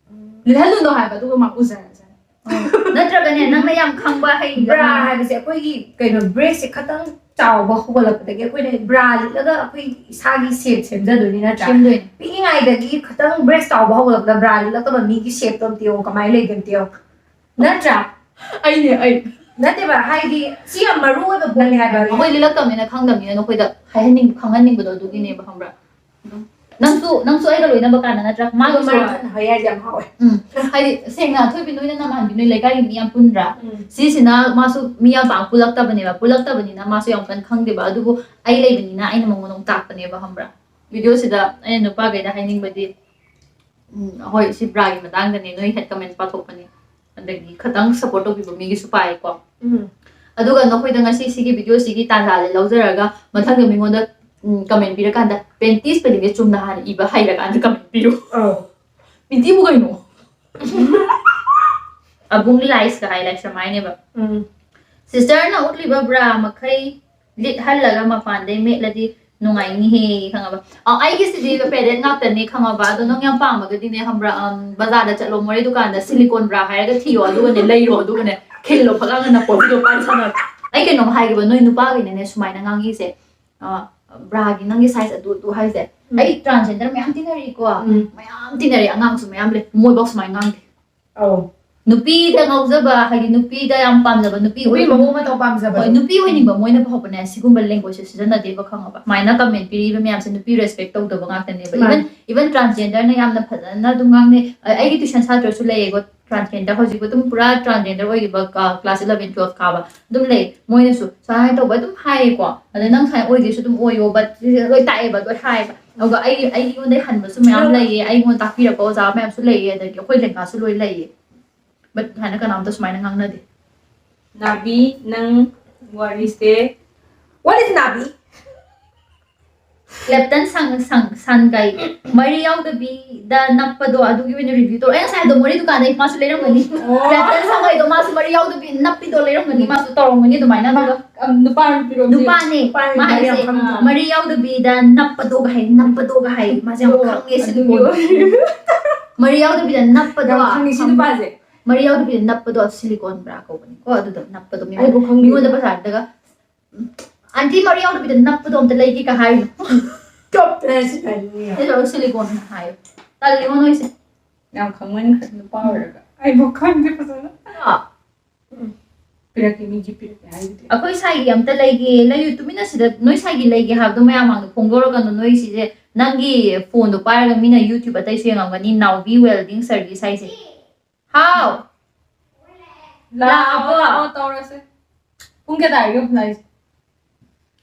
ꯂꯤꯠꯍꯜꯂꯨꯅꯣ ꯍꯥꯏꯕ, ꯑꯗꯨꯒ ꯃꯥ ꯎꯖꯔꯖꯅꯤ꯫ ꯑꯣ꯫ ꯅꯠꯇ꯭ꯔꯒꯅꯦ, ꯅꯪꯅ ꯌꯥꯝ ꯈꯪꯕ ꯍꯩꯕ ꯕ꯭ꯔꯥ ꯍꯥꯏꯕꯁꯦ ꯑꯩꯈꯣꯏꯒꯤ ꯀꯩꯅꯣ breastꯁꯦ ꯈꯇꯪ ꯆꯥꯎꯕ ꯍꯧꯒꯠꯂꯛꯄꯗꯒꯤ ꯑꯩꯈꯣꯏꯅ ꯕ꯭ꯔꯥ ꯂꯤꯠꯂꯒ ꯑꯩꯈꯣꯏ ꯏꯁꯥꯒꯤ shape ꯁꯦꯝꯖꯗꯣꯏꯅꯤ ꯅꯠꯇ꯭ꯔꯥ? ꯁꯦꯝꯗꯣꯏꯅꯤ꯫ ꯄꯤꯛꯏꯉꯩꯗꯒꯤ ꯈꯇꯪ breast ꯆꯥꯎꯕ ꯍꯧꯒꯠꯂꯛꯄꯗ ꯕ꯭ꯔꯥ ꯂꯤꯠꯂꯛꯇꯕ ꯃꯤꯒꯤ shapeꯇꯣ ꯑꯝꯇ ꯌꯦꯡꯉꯣ, ꯀꯃꯥꯏꯅ ꯂꯩꯒꯦ ꯑꯝꯇ ꯌꯦꯡꯉꯣ꯫ ꯅꯠꯇ꯭ꯔꯥ? ꯑꯩꯅꯦ, ꯑꯩ꯫ ꯅꯠꯇꯦꯕ, ꯍꯥꯏꯗꯤ ꯁꯤ ꯌꯥꯝ ꯃꯔꯨ ꯑꯣꯏꯕ ꯄꯣꯠꯅꯤ ꯍꯥꯏꯕ꯫ ꯑꯩꯈꯣꯏ ꯂꯤꯠꯂꯛꯇꯕꯅꯤꯅ ꯈꯪꯗꯕꯅꯤꯅ ꯅꯈꯣꯏꯗ ꯍꯥꯏꯍꯟꯅꯤꯡ-, ꯈꯪꯍꯟꯅꯤꯡꯕꯗꯣ ꯑꯗꯨꯒꯤꯅꯦꯕ, ꯈꯪꯕ꯭ꯔꯥ? ꯑꯗꯨꯝ ꯅꯪꯁꯨ, ꯅꯪꯁꯨ ꯑꯩꯒ ꯂꯣꯏꯅꯕ ꯀꯥꯟꯗ ꯅꯠꯇ꯭ꯔꯥ? ꯃꯥꯒꯤ ꯑꯗꯨꯒ ꯃꯔꯛ ꯊꯠꯅ ꯍꯣꯏ ꯍꯥꯏꯁꯦ ꯌꯥꯝ ꯍꯥꯎꯋꯦ꯫ ꯎꯝ꯫ ꯍꯥꯏꯗꯤ ꯁꯦꯡꯅ ꯊꯣꯏꯕꯤ ꯅꯣꯏꯅ ꯅꯃꯥꯟꯕꯤ ꯅꯣꯏ ꯂꯩꯀꯥꯏꯒꯤ ꯃꯤ ꯌꯥꯝ ꯄꯨꯟꯗ꯭ꯔꯥ? ꯎꯝ꯫ ꯁꯤꯁꯤꯅ ꯃꯥꯁꯨ ꯃꯤ ꯌꯥꯝ ꯄꯥꯛ ꯄꯨꯜꯂꯛꯇꯕꯅꯦꯕ꯫ ꯄꯨꯜꯂꯛꯇꯕꯅꯤꯅ ꯃꯥꯁꯨ ꯌꯥꯝ ꯀꯟꯅ ꯈꯪꯗꯦꯕ꯫ ꯑꯗꯨꯕꯨ ꯑꯩ ꯂꯩꯕꯅꯤꯅ ꯑꯩꯅ ꯃꯉꯣꯟꯗ ꯑꯃꯨꯛ ꯇꯥꯛꯄꯅꯦꯕ, ꯈꯪꯕ꯭ꯔꯥ? Videoꯁꯤꯗ ꯑꯩꯅ ꯅꯨꯄꯥꯈꯩꯗ ꯍꯥꯏꯅꯤꯡꯕꯗꯤ, ꯎꯝ, ꯍꯣꯏ, ꯁꯤ ꯕ꯭ꯔꯥꯒꯤ ꯃꯇꯥꯡꯗꯅꯦ, ꯅꯣꯏ hate comment ꯄꯥꯊꯣꯛꯄꯅꯦ꯫ ꯑꯗꯒꯤ ꯈꯇꯪ support ꯇꯧꯕꯤꯕ ꯃꯤꯒꯤꯁꯨ ꯄꯥꯏꯀꯣ꯫ ꯎꯝ꯫ ꯑꯗꯨꯒ ꯅꯈꯣꯏꯗ ꯉꯁꯤ ꯁꯤꯒꯤ videoꯁꯤꯒꯤ ꯇꯥꯟꯖꯥꯁꯦ ꯂꯧꯖꯔꯒ ꯃꯊꯪꯗ ꯃꯤꯉꯣꯟꯗ, ꯎꯝ, comment ꯄꯤꯔꯀꯥꯟꯗ panty spellingꯁꯦ ꯆꯨꯝꯅ ꯍꯥꯟꯅ ꯏꯕ ꯍꯩꯔꯀꯥꯟꯗ comment ꯄꯤꯌꯨ꯫ ꯑꯧ꯫ Pantyꯕꯨ ꯀꯩꯅꯣ? ꯑꯕꯨꯡ ꯂꯥꯏꯁꯀ ꯍꯥꯏ ꯂꯥꯏꯁ꯭ꯔꯝ ꯍꯥꯏꯅꯦꯕ꯫ ꯎꯝ꯫ Sisterꯅ ꯎꯠꯂꯤꯕ ꯕ꯭ꯔꯥ ꯃꯈꯩ ꯂꯤꯠꯍꯜꯂꯒ ꯃꯄꯥꯟꯗꯩ ꯃꯦꯠꯂꯗꯤ ꯅꯨꯡꯉꯥꯏꯅꯤꯍꯦ, ꯈꯪꯉꯕ? ꯑ, ꯑꯩꯒꯤꯁꯤꯗꯤ padded ꯉꯥꯛꯇꯅꯦ, ꯈꯪꯉꯕ? ꯑꯗꯣ ꯅꯪ ꯌꯥꯝ ꯄꯥꯝꯃꯒꯗꯤꯅꯦ, ꯈꯪꯕ꯭ꯔꯥ? ꯑꯝ, ꯕꯖꯥꯔꯗ ꯆꯠꯂꯣ, ꯃꯣꯔꯦ ꯗꯨꯀꯥꯟꯗ silicone bra ꯍꯥꯏꯔꯒ ꯊꯤꯌꯣ, ꯑꯗꯨꯒꯅꯦ ꯂꯩꯔꯣ, ꯑꯗꯨꯒꯅꯦ ꯈꯤꯜꯂꯣ, ꯐꯛ ꯂꯥꯡꯅ ꯅꯞꯄꯣ, ꯑꯗꯨꯒ ꯄꯥꯏ ꯁꯥꯟꯅꯔꯣ꯫ ꯑꯩ ꯀꯩꯅꯣꯝ ꯍꯥꯏꯒꯦꯕ, ꯅꯣꯏ ꯅꯨꯄꯥꯈꯩꯅꯅꯦ ꯁꯨꯃꯥꯏꯅ ꯉꯥꯡꯉꯤꯁꯦ, ꯑ, bra ꯒꯤ ꯅꯪꯒꯤ size ꯑꯗꯨ ꯑꯗꯨ ꯍꯥꯏꯁꯦ꯫ ꯎꯝ꯫ ꯑꯩ transgender ꯃꯌꯥꯝ ꯇꯤꯟꯅꯔꯛꯏꯀꯣ, ꯎꯝ꯫ ꯃꯌꯥꯝ ꯇꯤꯟꯅꯔꯛꯏ, ꯑꯉꯥꯡꯁꯨ ꯃꯌꯥꯝ ꯂꯩ, ꯃꯣꯏꯐꯥꯎ ꯁꯨꯃꯥꯏꯅ ꯉꯥꯡꯗꯦ꯫ ꯑꯧ꯫ ꯅꯨꯄꯤꯗ ꯉꯥꯎꯖꯕ, ꯍꯥꯏꯗꯤ ꯅꯨꯄꯤꯗ ꯌꯥꯝ ꯄꯥꯝꯖꯕ, ꯅꯨꯄꯤ ꯅꯨꯄꯤ ꯑꯣꯏꯅꯤꯡꯕ, ꯃꯑꯣꯡ ꯃꯇꯧ ꯄꯥꯝꯖꯕꯗꯣ꯫ ꯍꯣꯏ, ꯅꯨꯄꯤ ꯑꯣꯏꯅꯤꯡꯕ ꯃꯣꯏꯅ ꯐꯥꯎꯕꯅꯦ ꯁꯤꯒꯨꯝꯕ language ꯁꯦ ꯁꯤꯖꯤꯟꯅꯗꯦꯕ, ꯈꯪꯉꯕ? ꯁꯨꯃꯥꯏꯅ comment ꯄꯤꯔꯤꯕ ꯃꯌꯥꯝꯁꯦ ꯅꯨꯄꯤ respect ꯇꯧꯗꯕ ꯉꯥꯛꯇꯅꯦꯕ꯫ ꯃꯥꯅꯦ꯫ Even, even transgender ꯅ ꯌꯥꯝꯅ ꯐꯖꯅ ꯑꯗꯨꯝ ꯉꯥꯡꯅꯩ꯫ ꯑ, ꯑꯩꯒꯤ tuition ꯁꯥꯇ꯭ꯔꯁꯨ ꯂꯩꯌꯦꯀꯣ, transgender, ꯍꯧꯖꯤꯛꯄꯨ ꯑꯗꯨꯝ ꯄꯨꯔꯥ transgender ꯑꯣꯏꯈꯤꯕ, ꯀ-, class eleven twelve ꯀꯥꯕ ꯑꯗꯨꯝ ꯂꯩ꯫ ꯃꯣꯏꯅꯁꯨ ꯁꯨꯃꯥꯏꯅ ꯇꯧꯕ ꯑꯗꯨꯝ ꯍꯥꯏꯌꯦꯀꯣ꯫ ꯑꯗ ꯅꯪ ꯁꯨꯃꯥꯏꯅ ꯑꯣꯏꯒꯦꯁꯨ ꯑꯗꯨꯝ ꯑꯣꯏꯌꯣ, but ꯂꯣꯏ ꯇꯥꯛꯑꯦꯕ, ꯂꯣꯏ ꯍꯥꯏꯌꯦꯕ꯫ ꯑꯗꯨꯒ ꯑꯩ, ꯑꯩꯉꯣꯟꯗ ꯍꯟꯕꯁꯨ ꯃꯌꯥꯝ ꯂꯩꯌꯦ, ꯑꯩꯉꯣꯟꯗ ꯇꯥꯛꯄꯤꯔꯛꯄ ꯑꯣꯖꯥ ꯃꯌꯥꯝꯁꯨ ꯂꯩꯌꯦ, ꯑꯗꯒꯤ ꯑꯩꯈꯣꯏ ꯂꯦꯡꯒꯥꯁꯨ ꯂꯣꯏ ꯂꯩꯌꯦ꯫ But ꯁꯨꯃꯥꯏꯅ ꯀꯅꯥꯝꯇ ꯁꯨꯃꯥꯏꯅ ꯉꯥꯡꯅꯗꯦ꯫ ꯅꯥꯕꯤ, ꯅꯪ ꯋꯥꯔꯤꯁꯦ꯫ What is ꯅꯥꯕꯤ? Clapton ꯁꯪ-, ꯁꯪ-, ꯁꯟꯒꯥꯏ ꯃꯔꯤ ꯌꯥꯎꯗꯕꯤꯗ ꯅꯞꯄꯗꯣ, ꯑꯗꯨꯒꯤ ꯑꯣꯏꯅ review ꯇꯧꯔꯣ꯫ ꯑꯩ ꯉꯁꯥꯏ ꯍꯥꯏꯗꯣ ꯃꯣꯔꯦ ꯗꯨꯀꯥꯟꯗꯩ ꯃꯥꯁꯨ ꯂꯩꯔꯝꯒꯅꯤ꯫ ꯑꯣ꯫ Clapton ꯁꯪꯒꯥꯏꯗꯣ ꯃꯥꯁꯨ ꯃꯔꯤ ꯌꯥꯎꯗꯕꯤ ꯅꯞꯄꯤꯗꯣ ꯂꯩꯔꯝꯒꯅꯤ, ꯃꯥꯁꯨ ꯇꯧꯔꯝꯒꯅꯤ ꯑꯗꯨꯃꯥꯏꯅ꯫ ꯑꯗꯨꯒ ꯑꯝ, ꯅꯨꯄꯥ ꯅꯨꯄꯤꯔꯣ? ꯅꯨꯄꯥꯅꯦ꯫ ꯅꯨꯄꯥꯅꯦ, ꯃꯥ ꯃꯔꯤ ꯌꯥꯝ ꯍꯥꯏꯁꯦ, ꯈꯪꯕꯗꯣ꯫ ꯃꯔꯤ ꯌꯥꯎꯗꯕꯤꯗ ꯅꯞꯄꯗꯣꯒ ꯍꯥꯏ, ꯅꯞꯄꯗꯣꯒ ꯍꯥꯏ꯫ ꯃꯥꯁꯦ ꯌꯥꯝ ꯑꯣ, ꯈꯪꯉꯦ ꯁꯤꯒꯤ ꯑꯗꯨꯒꯤ ꯄꯣꯠꯇꯣ꯫ ꯑꯣꯏ-, ꯃꯔꯤ ꯌꯥꯎꯗꯕꯤꯗ ꯅꯞꯄꯗꯣ ꯌꯥꯝ ꯈꯪꯉꯦ ꯁꯤ ꯈꯪꯕ꯭ꯔꯥ? ꯅꯨꯄꯥꯁꯦ꯫ ꯃꯔꯤ ꯌꯥꯎꯗꯕꯤꯗ ꯅꯞꯄꯗꯣ silicone bra ꯀꯧꯕꯅꯤꯀꯣ꯫ ꯑꯗꯨꯗ ꯅꯞꯄꯗꯣ ꯃꯤꯉꯣꯟꯗ, ꯑꯩꯕꯨ ꯈꯪꯗꯦ꯫ ꯃꯤꯉꯣꯟꯗ ꯄꯩꯁꯥ ꯄꯤꯔꯒ, "ꯎꯝ, aunty, ꯃꯔꯤ ꯌꯥꯎꯗꯕꯤꯗ ꯅꯞꯄꯗꯣ ꯑꯝꯇ ꯂꯩꯒꯦ" ꯀ ꯍꯥꯏꯔꯤꯅꯣ꯫ ꯇꯣꯞꯇꯅ ꯁꯤ ꯀꯩꯅꯣ꯫ ꯑꯩꯁꯨ silicone ꯍꯥꯏꯌꯣ꯫ ꯇꯜꯂꯤꯉꯣ ꯅꯣꯏꯁꯦ꯫ ꯌꯥꯝ ꯈꯪꯃꯟꯈ꯭ꯔꯦ ꯅꯨꯄꯥ ꯑꯣꯏꯔꯒ꯫ ꯑꯩꯕꯨ ꯈꯪꯗꯦ ꯐꯖꯅ꯫ ꯑꯥ꯫ ꯎꯝ꯫ ꯄꯤꯔꯛꯀꯦ, ꯃꯤꯒꯤ ꯄꯤꯔꯛꯀꯦ ꯍꯥꯏꯗꯨꯗꯤ꯫ ꯑꯩꯈꯣꯏ ꯁꯥꯏꯒꯤ ꯑꯝꯇ ꯂꯩꯒꯦ, ꯂꯩꯌꯨ, ꯇꯨꯃꯤꯟꯅ ꯁꯤꯗ ꯅꯣꯏ ꯁꯥꯏꯒꯤ ꯂꯩꯒꯦ ꯍꯥꯏꯕꯗꯣ ꯃꯌꯥꯝ ꯃꯥꯡꯗ ꯐꯣꯡꯗꯣꯔꯛꯀꯅꯨ꯫ ꯅꯣꯏ ꯁꯤꯁꯦ ꯅꯪꯒꯤ phone ꯗꯣ ꯄꯥꯏꯔꯒ ꯃꯤꯅ YouTube ꯑꯇꯩꯁꯨ ꯌꯦꯡꯉꯝꯒꯅꯤ, ꯅꯥꯎꯕꯤ welding service ꯍꯥꯏꯁꯦ꯫ ꯍꯥꯎ! ꯂꯥꯛꯑꯕꯣ? ꯂꯥꯛꯑꯕꯣ? ꯂꯥꯛꯑꯣ, ꯇꯧꯔꯁꯦ꯫ ꯄꯨꯡ ꯀꯌꯥ ꯇꯥꯔꯒꯦ ꯌꯦꯡꯉꯨ ꯂꯥꯛꯏꯁꯦ?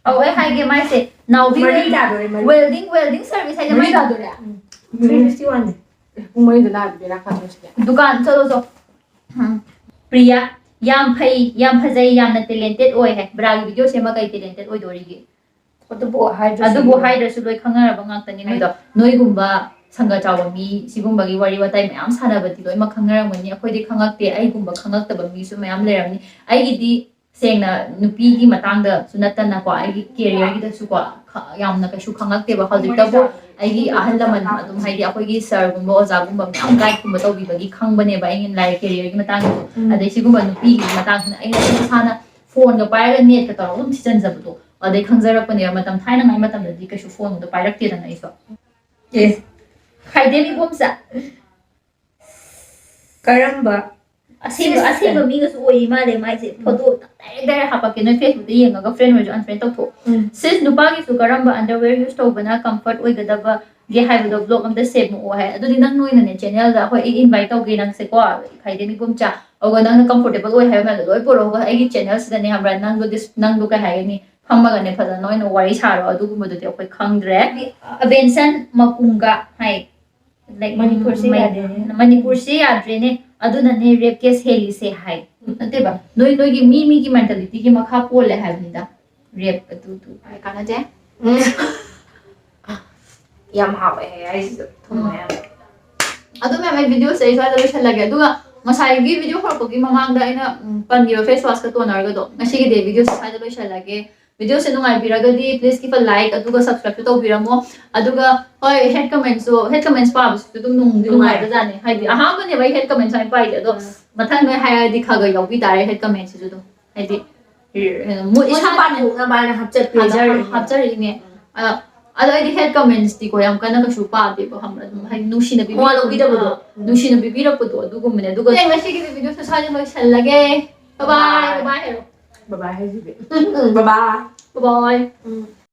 ꯑꯧ, ꯑꯩ ꯍꯥꯏꯒꯦ ꯃꯥꯏꯁꯦ, ꯅꯥꯎꯕꯤ ꯃꯔꯤ ꯇꯥꯗꯣꯔꯦ, ꯃꯔꯤ꯫ Welding, welding service ꯍꯥꯏꯁꯦ ꯃꯔꯤ ꯃꯥꯏ ꯇꯥꯗꯣꯔꯦ? ꯎꯝ, three fifty one ꯅꯦ꯫ ꯑꯦ, ꯄꯨꯡ ꯃꯔꯤꯗ ꯂꯥꯛꯑꯗꯤ ꯕꯦꯔꯥ ꯀꯥꯗ꯭ꯔꯣ ꯁꯤꯗꯤ? ꯗꯨꯀꯥꯟ ꯆꯠꯂꯣ ꯆꯣ꯫ ꯎꯝ꯫ ꯄ꯭ꯔꯤꯌꯥ, ꯌꯥꯝ ꯐꯩ, ꯌꯥꯝ ꯐꯖꯩ, ꯌꯥꯝꯅ talented ꯑꯣꯏ ꯍꯥꯏ꯫ Bra ꯒꯤ video ꯁꯦꯝꯃ ꯀꯩ talented ꯑꯣꯏꯗꯣꯔꯤꯒꯦ? ꯑꯗꯨꯕꯨ ꯍꯥꯏꯗ꯭ꯔꯁꯨ ꯑꯗꯨꯕꯨ ꯍꯥꯏꯗ꯭ꯔꯁꯨ ꯂꯣꯏ ꯈꯪꯅꯔꯕ ꯉꯥꯛꯇꯅꯤ ꯅꯣꯏꯗꯣ꯫ ꯅꯣꯏꯒꯨꯝꯕ ꯁꯪꯒ ꯆꯥꯎꯕ ꯃꯤ ꯁꯤꯒꯨꯝꯕꯒꯤ ꯋꯥꯔꯤ ꯋꯥꯇꯥꯏ ꯃꯌꯥꯝ ꯁꯥꯟꯅꯕꯗꯤ ꯂꯣꯏꯅꯃꯛ ꯈꯪꯅꯔꯝꯒꯅꯤ꯫ ꯑꯩꯈꯣꯏꯗꯤ ꯈꯪꯉꯛꯇꯦ, ꯑꯩꯒꯨꯝꯕ ꯈꯪꯉꯛꯇꯕ ꯃꯤꯁꯨ ꯃꯌꯥꯝ ꯂꯩꯔꯝꯅꯤ꯫ ꯑꯩꯒꯤꯗꯤ ꯁꯦꯡꯅ ꯅꯨꯄꯤꯒꯤ ꯃꯇꯥꯡꯗꯁꯨ ꯅꯠꯇꯅꯀꯣ, ꯑꯩꯒꯤ ꯀꯦꯔꯤꯌꯔꯒꯤꯗꯁꯨꯀꯣ ꯈ- ꯌꯥꯝꯅ ꯀꯩꯁꯨ ꯈꯪꯉꯛꯇꯦꯕ꯫ ꯍꯧꯖꯤꯛꯇꯕꯨ ꯑꯩꯒꯤ ꯑꯍꯜ ꯂꯃꯟ, ꯑꯗꯨꯝ ꯍꯥꯏꯗꯤ ꯑꯩꯈꯣꯏꯒꯤ ꯁꯥꯔꯒꯨꯝꯕ ꯑꯣꯖꯥꯒꯨꯝꯕ ꯃꯌꯥꯝ ꯒꯥꯏꯗꯀꯨꯝꯕ ꯇꯧꯕꯤꯕꯒꯤ ꯈꯪꯕꯅꯦꯕ ꯑꯩꯅ ꯂꯥꯏꯔꯤꯛ ꯀꯦꯔꯤꯌꯔꯒꯤ ꯃꯇꯥꯡꯗꯁꯨ꯫ ꯎꯝ꯫ ꯑꯗꯩ ꯁꯤꯒꯨꯝꯕ ꯅꯨꯄꯤꯒꯤ ꯃꯇꯥꯡꯁꯤꯅ ꯑꯩꯅ ꯑꯗꯨꯝ ꯏꯁꯥꯅ ꯐꯣꯟꯒ ꯄꯥꯏꯔꯒ ꯅꯦꯠꯀ ꯇꯧꯔꯒ ꯑꯗꯨꯝ ꯊꯤꯖꯤꯟꯖꯕꯗꯣ ꯑꯗꯩ ꯈꯪꯖꯔꯛꯄꯅꯦꯕ꯫ ꯃꯇꯝ ꯊꯥꯏꯅꯉꯥꯏ ꯃꯇꯝꯗꯗꯤ ꯀꯩꯁꯨ ꯐꯣꯟꯗꯣ ꯄꯥꯏꯔꯛꯇꯦꯗꯅ ꯑꯩꯁꯨ꯫ ꯑꯦ꯫ ꯈꯥꯏꯗꯦꯝ ꯏꯕꯣꯝꯆꯥ꯫ ꯀꯔꯝꯕ? ꯑꯁꯦꯡꯕ, ꯁꯤꯁ꯫ ꯑꯁꯦꯡꯕ ꯃꯤꯒꯁꯨ ꯑꯣꯏꯔꯤ ꯃꯥꯜꯂꯦ ꯃꯥꯏꯁꯦ꯫ ꯎꯝ꯫ ꯐꯣꯇꯣ direct direct ꯍꯥꯄꯛꯀꯦ, ꯅꯣꯏ Facebook ꯇ ꯌꯦꯡꯉꯒ friend ꯑꯣꯏꯔꯁꯨ unfriend ꯇꯧꯊꯣꯛꯑꯣ꯫ ꯎꯝ꯫ ꯁꯤꯁ, ꯅꯨꯄꯥꯒꯤꯁꯨ ꯀꯔꯝꯕ underwear use ꯇꯧꯕꯅ comfort ꯑꯣꯏꯒꯗꯕꯒꯦ ꯍꯥꯏꯕꯗꯣ vlog ꯑꯝꯇ ꯁꯦꯝꯃꯛꯑꯣ ꯍꯥꯏ꯫ ꯑꯗꯨꯗꯤ ꯅꯪ ꯅꯣꯏꯅꯅꯦ channel ꯗ, ꯍꯣꯏ, ꯑꯩ invite ꯇꯧꯒꯦ ꯅꯪꯁꯦꯀꯣ, ꯈꯥꯏꯗꯦꯝ ꯏꯕꯣꯝꯆꯥ꯫ ꯑꯗꯨꯒ ꯅꯪꯅ comfortable ꯑꯣꯏ ꯍꯥꯏꯕ ꯃꯌꯥꯝꯗꯣ ꯂꯣꯏ ꯄꯨꯔꯛꯑꯣ꯫ ꯑꯩꯒꯤ channel ꯁꯤꯗꯅꯦ, ꯈꯪꯕ꯭ꯔꯥ, ꯅꯪꯗꯣ dis- ꯅꯪꯗꯣ ꯀꯩ ꯍꯥꯏꯒꯅꯤ, ꯐꯝꯃꯒꯅꯦ ꯐꯖꯅ ꯑꯣꯏꯅ ꯋꯥꯔꯤ ꯁꯥꯔꯣ꯫ ꯑꯗꯨꯒꯨꯝꯕꯗꯨꯗꯤ ꯑꯩꯈꯣꯏ ꯈꯪꯗ꯭ꯔꯦ꯫ ꯑꯕꯦꯟꯁꯟ ꯃꯄꯨꯡꯒ ꯍꯥꯏ꯫ Like, ꯃꯅꯤꯄꯨꯔꯁꯦ ꯃꯩ-, ꯌꯥꯗꯦꯅꯦ꯫ ꯃꯅꯤꯄꯨꯔꯁꯦ ꯌꯥꯗ꯭ꯔꯦꯅꯦ, ꯑꯗꯨꯅꯅꯦ rape case ꯍꯦꯜꯂꯤꯁꯦ ꯍꯥꯏ꯫ ꯅꯠꯇꯦꯕ, ꯅꯣꯏ, ꯅꯣꯏꯒꯤ ꯃꯤ, ꯃꯤꯒꯤ mentality ꯒꯤ ꯃꯈꯥ ꯄꯣꯜꯂꯦ ꯍꯥꯏꯕꯅꯤꯗ꯫ Rape ꯑꯗꯨ, ꯑꯗꯨ꯫ ꯀꯥꯟꯅꯗꯦ꯫ ꯎꯝ꯫ ꯌꯥꯝ ꯍꯥꯎꯋꯦ ꯍꯥꯏ ꯍꯥꯏꯁꯤꯗ, ꯊꯨꯝꯃꯦ ꯌꯥꯝ꯫ ꯑꯗꯨ ꯃꯌꯥꯝ ꯑꯩ video ꯁꯦ ꯑꯩ ꯁ꯭ꯋꯥꯏꯗ ꯂꯣꯏꯁꯤꯜꯂꯒꯦ꯫ ꯑꯗꯨꯒ ꯉꯁꯥꯏꯒꯤ video ꯍꯧꯔꯛꯄꯒꯤ ꯃꯃꯥꯡꯗ ꯑꯩꯅ, ꯎꯝ, ꯄꯟꯈꯤꯕ face wash ꯀ toner ꯒꯗꯣ, ꯉꯁꯤꯒꯤꯗꯤ video ꯁꯦ ꯁ꯭ꯋꯥꯏꯗ ꯂꯣꯏꯁꯤꯜꯂꯒꯦ꯫ Video say ꯅꯨꯡꯉꯥꯏꯕꯤꯔꯒꯗꯤ please give a like, ꯑꯗꯨꯒ subscribe ꯁꯨ ꯇꯧꯕꯤꯔꯝꯃꯣ꯫ ꯑꯗꯨꯒ ꯍꯣꯏ, hate comment ꯁꯨ, hate comments ꯄꯥꯕꯁꯤꯁꯨ ꯑꯗꯨꯝ ꯅꯨꯡꯗꯤ ꯅꯨꯡꯉꯥꯏ꯫ ꯅꯨꯡꯉꯥꯏꯕꯖꯥꯠꯅꯤ꯫ ꯍꯥꯏꯗꯤ ꯑꯍꯥꯟꯕꯅꯦꯕ ꯑꯩ hate comments ꯍꯥꯏꯅ ꯄꯥꯏꯁꯦ, ꯑꯗꯣ ꯎꯝ꯫ ꯃꯊꯪ ꯅꯣꯏ ꯍꯥꯏꯔꯗꯤ ꯈꯔ ꯈꯔ ꯌꯥꯎꯕꯤ ꯇꯥꯔꯦ hate comments ꯁꯤꯁꯨ ꯑꯗꯨꯝ꯫ ꯍꯥꯏꯗꯤ, ꯃꯣꯏ ꯃꯣꯏꯁꯨ ꯏꯁꯥ ꯄꯥꯟꯊꯣꯛꯅꯕ ꯍꯥꯏꯅ ꯍꯥꯞꯆ-, ꯍꯥꯞꯆ-, ꯄꯤꯖꯔꯤꯅꯦ꯫ ꯍꯥꯞꯆꯔꯤꯅꯦ꯫ ꯎꯝ꯫ ꯑ, ꯑꯗꯣ ꯑꯩꯗꯤ hate comments ꯇꯤꯀꯣ ꯌꯥꯝ ꯀꯟꯅ ꯀꯩꯁꯨ ꯄꯥꯗꯦꯕ, ꯈꯪꯕ꯭ꯔꯥ? ꯑꯗꯨꯝ ꯍꯥꯏꯗꯤ ꯅꯨꯡꯁꯤꯅ ꯃꯋꯥ ꯄꯤꯕꯤꯔꯛꯄꯗꯣ, ꯂꯧꯕꯤꯗꯕꯗꯣ꯫ ꯑ, ꯎꯝ꯫ ꯅꯨꯡꯁꯤꯅ ꯄꯤꯕꯤꯔꯛꯄꯗꯣ ꯑꯗꯨꯒꯨꯝꯕꯅꯦ꯫ ꯑꯗꯨꯒ ꯉꯁꯤꯒꯤꯗꯤ video ꯁꯦ ꯁ꯭ꯋꯥꯏꯗ ꯂꯣꯏꯁꯤꯜꯂꯒꯦ꯫ Bye bye, bye bye ꯍꯥꯏꯔꯣ꯫ Bye bye ꯍꯥꯏꯁꯤꯗꯤ꯫ Bye bye꯫ Bye bye꯫ ꯎꯝ꯫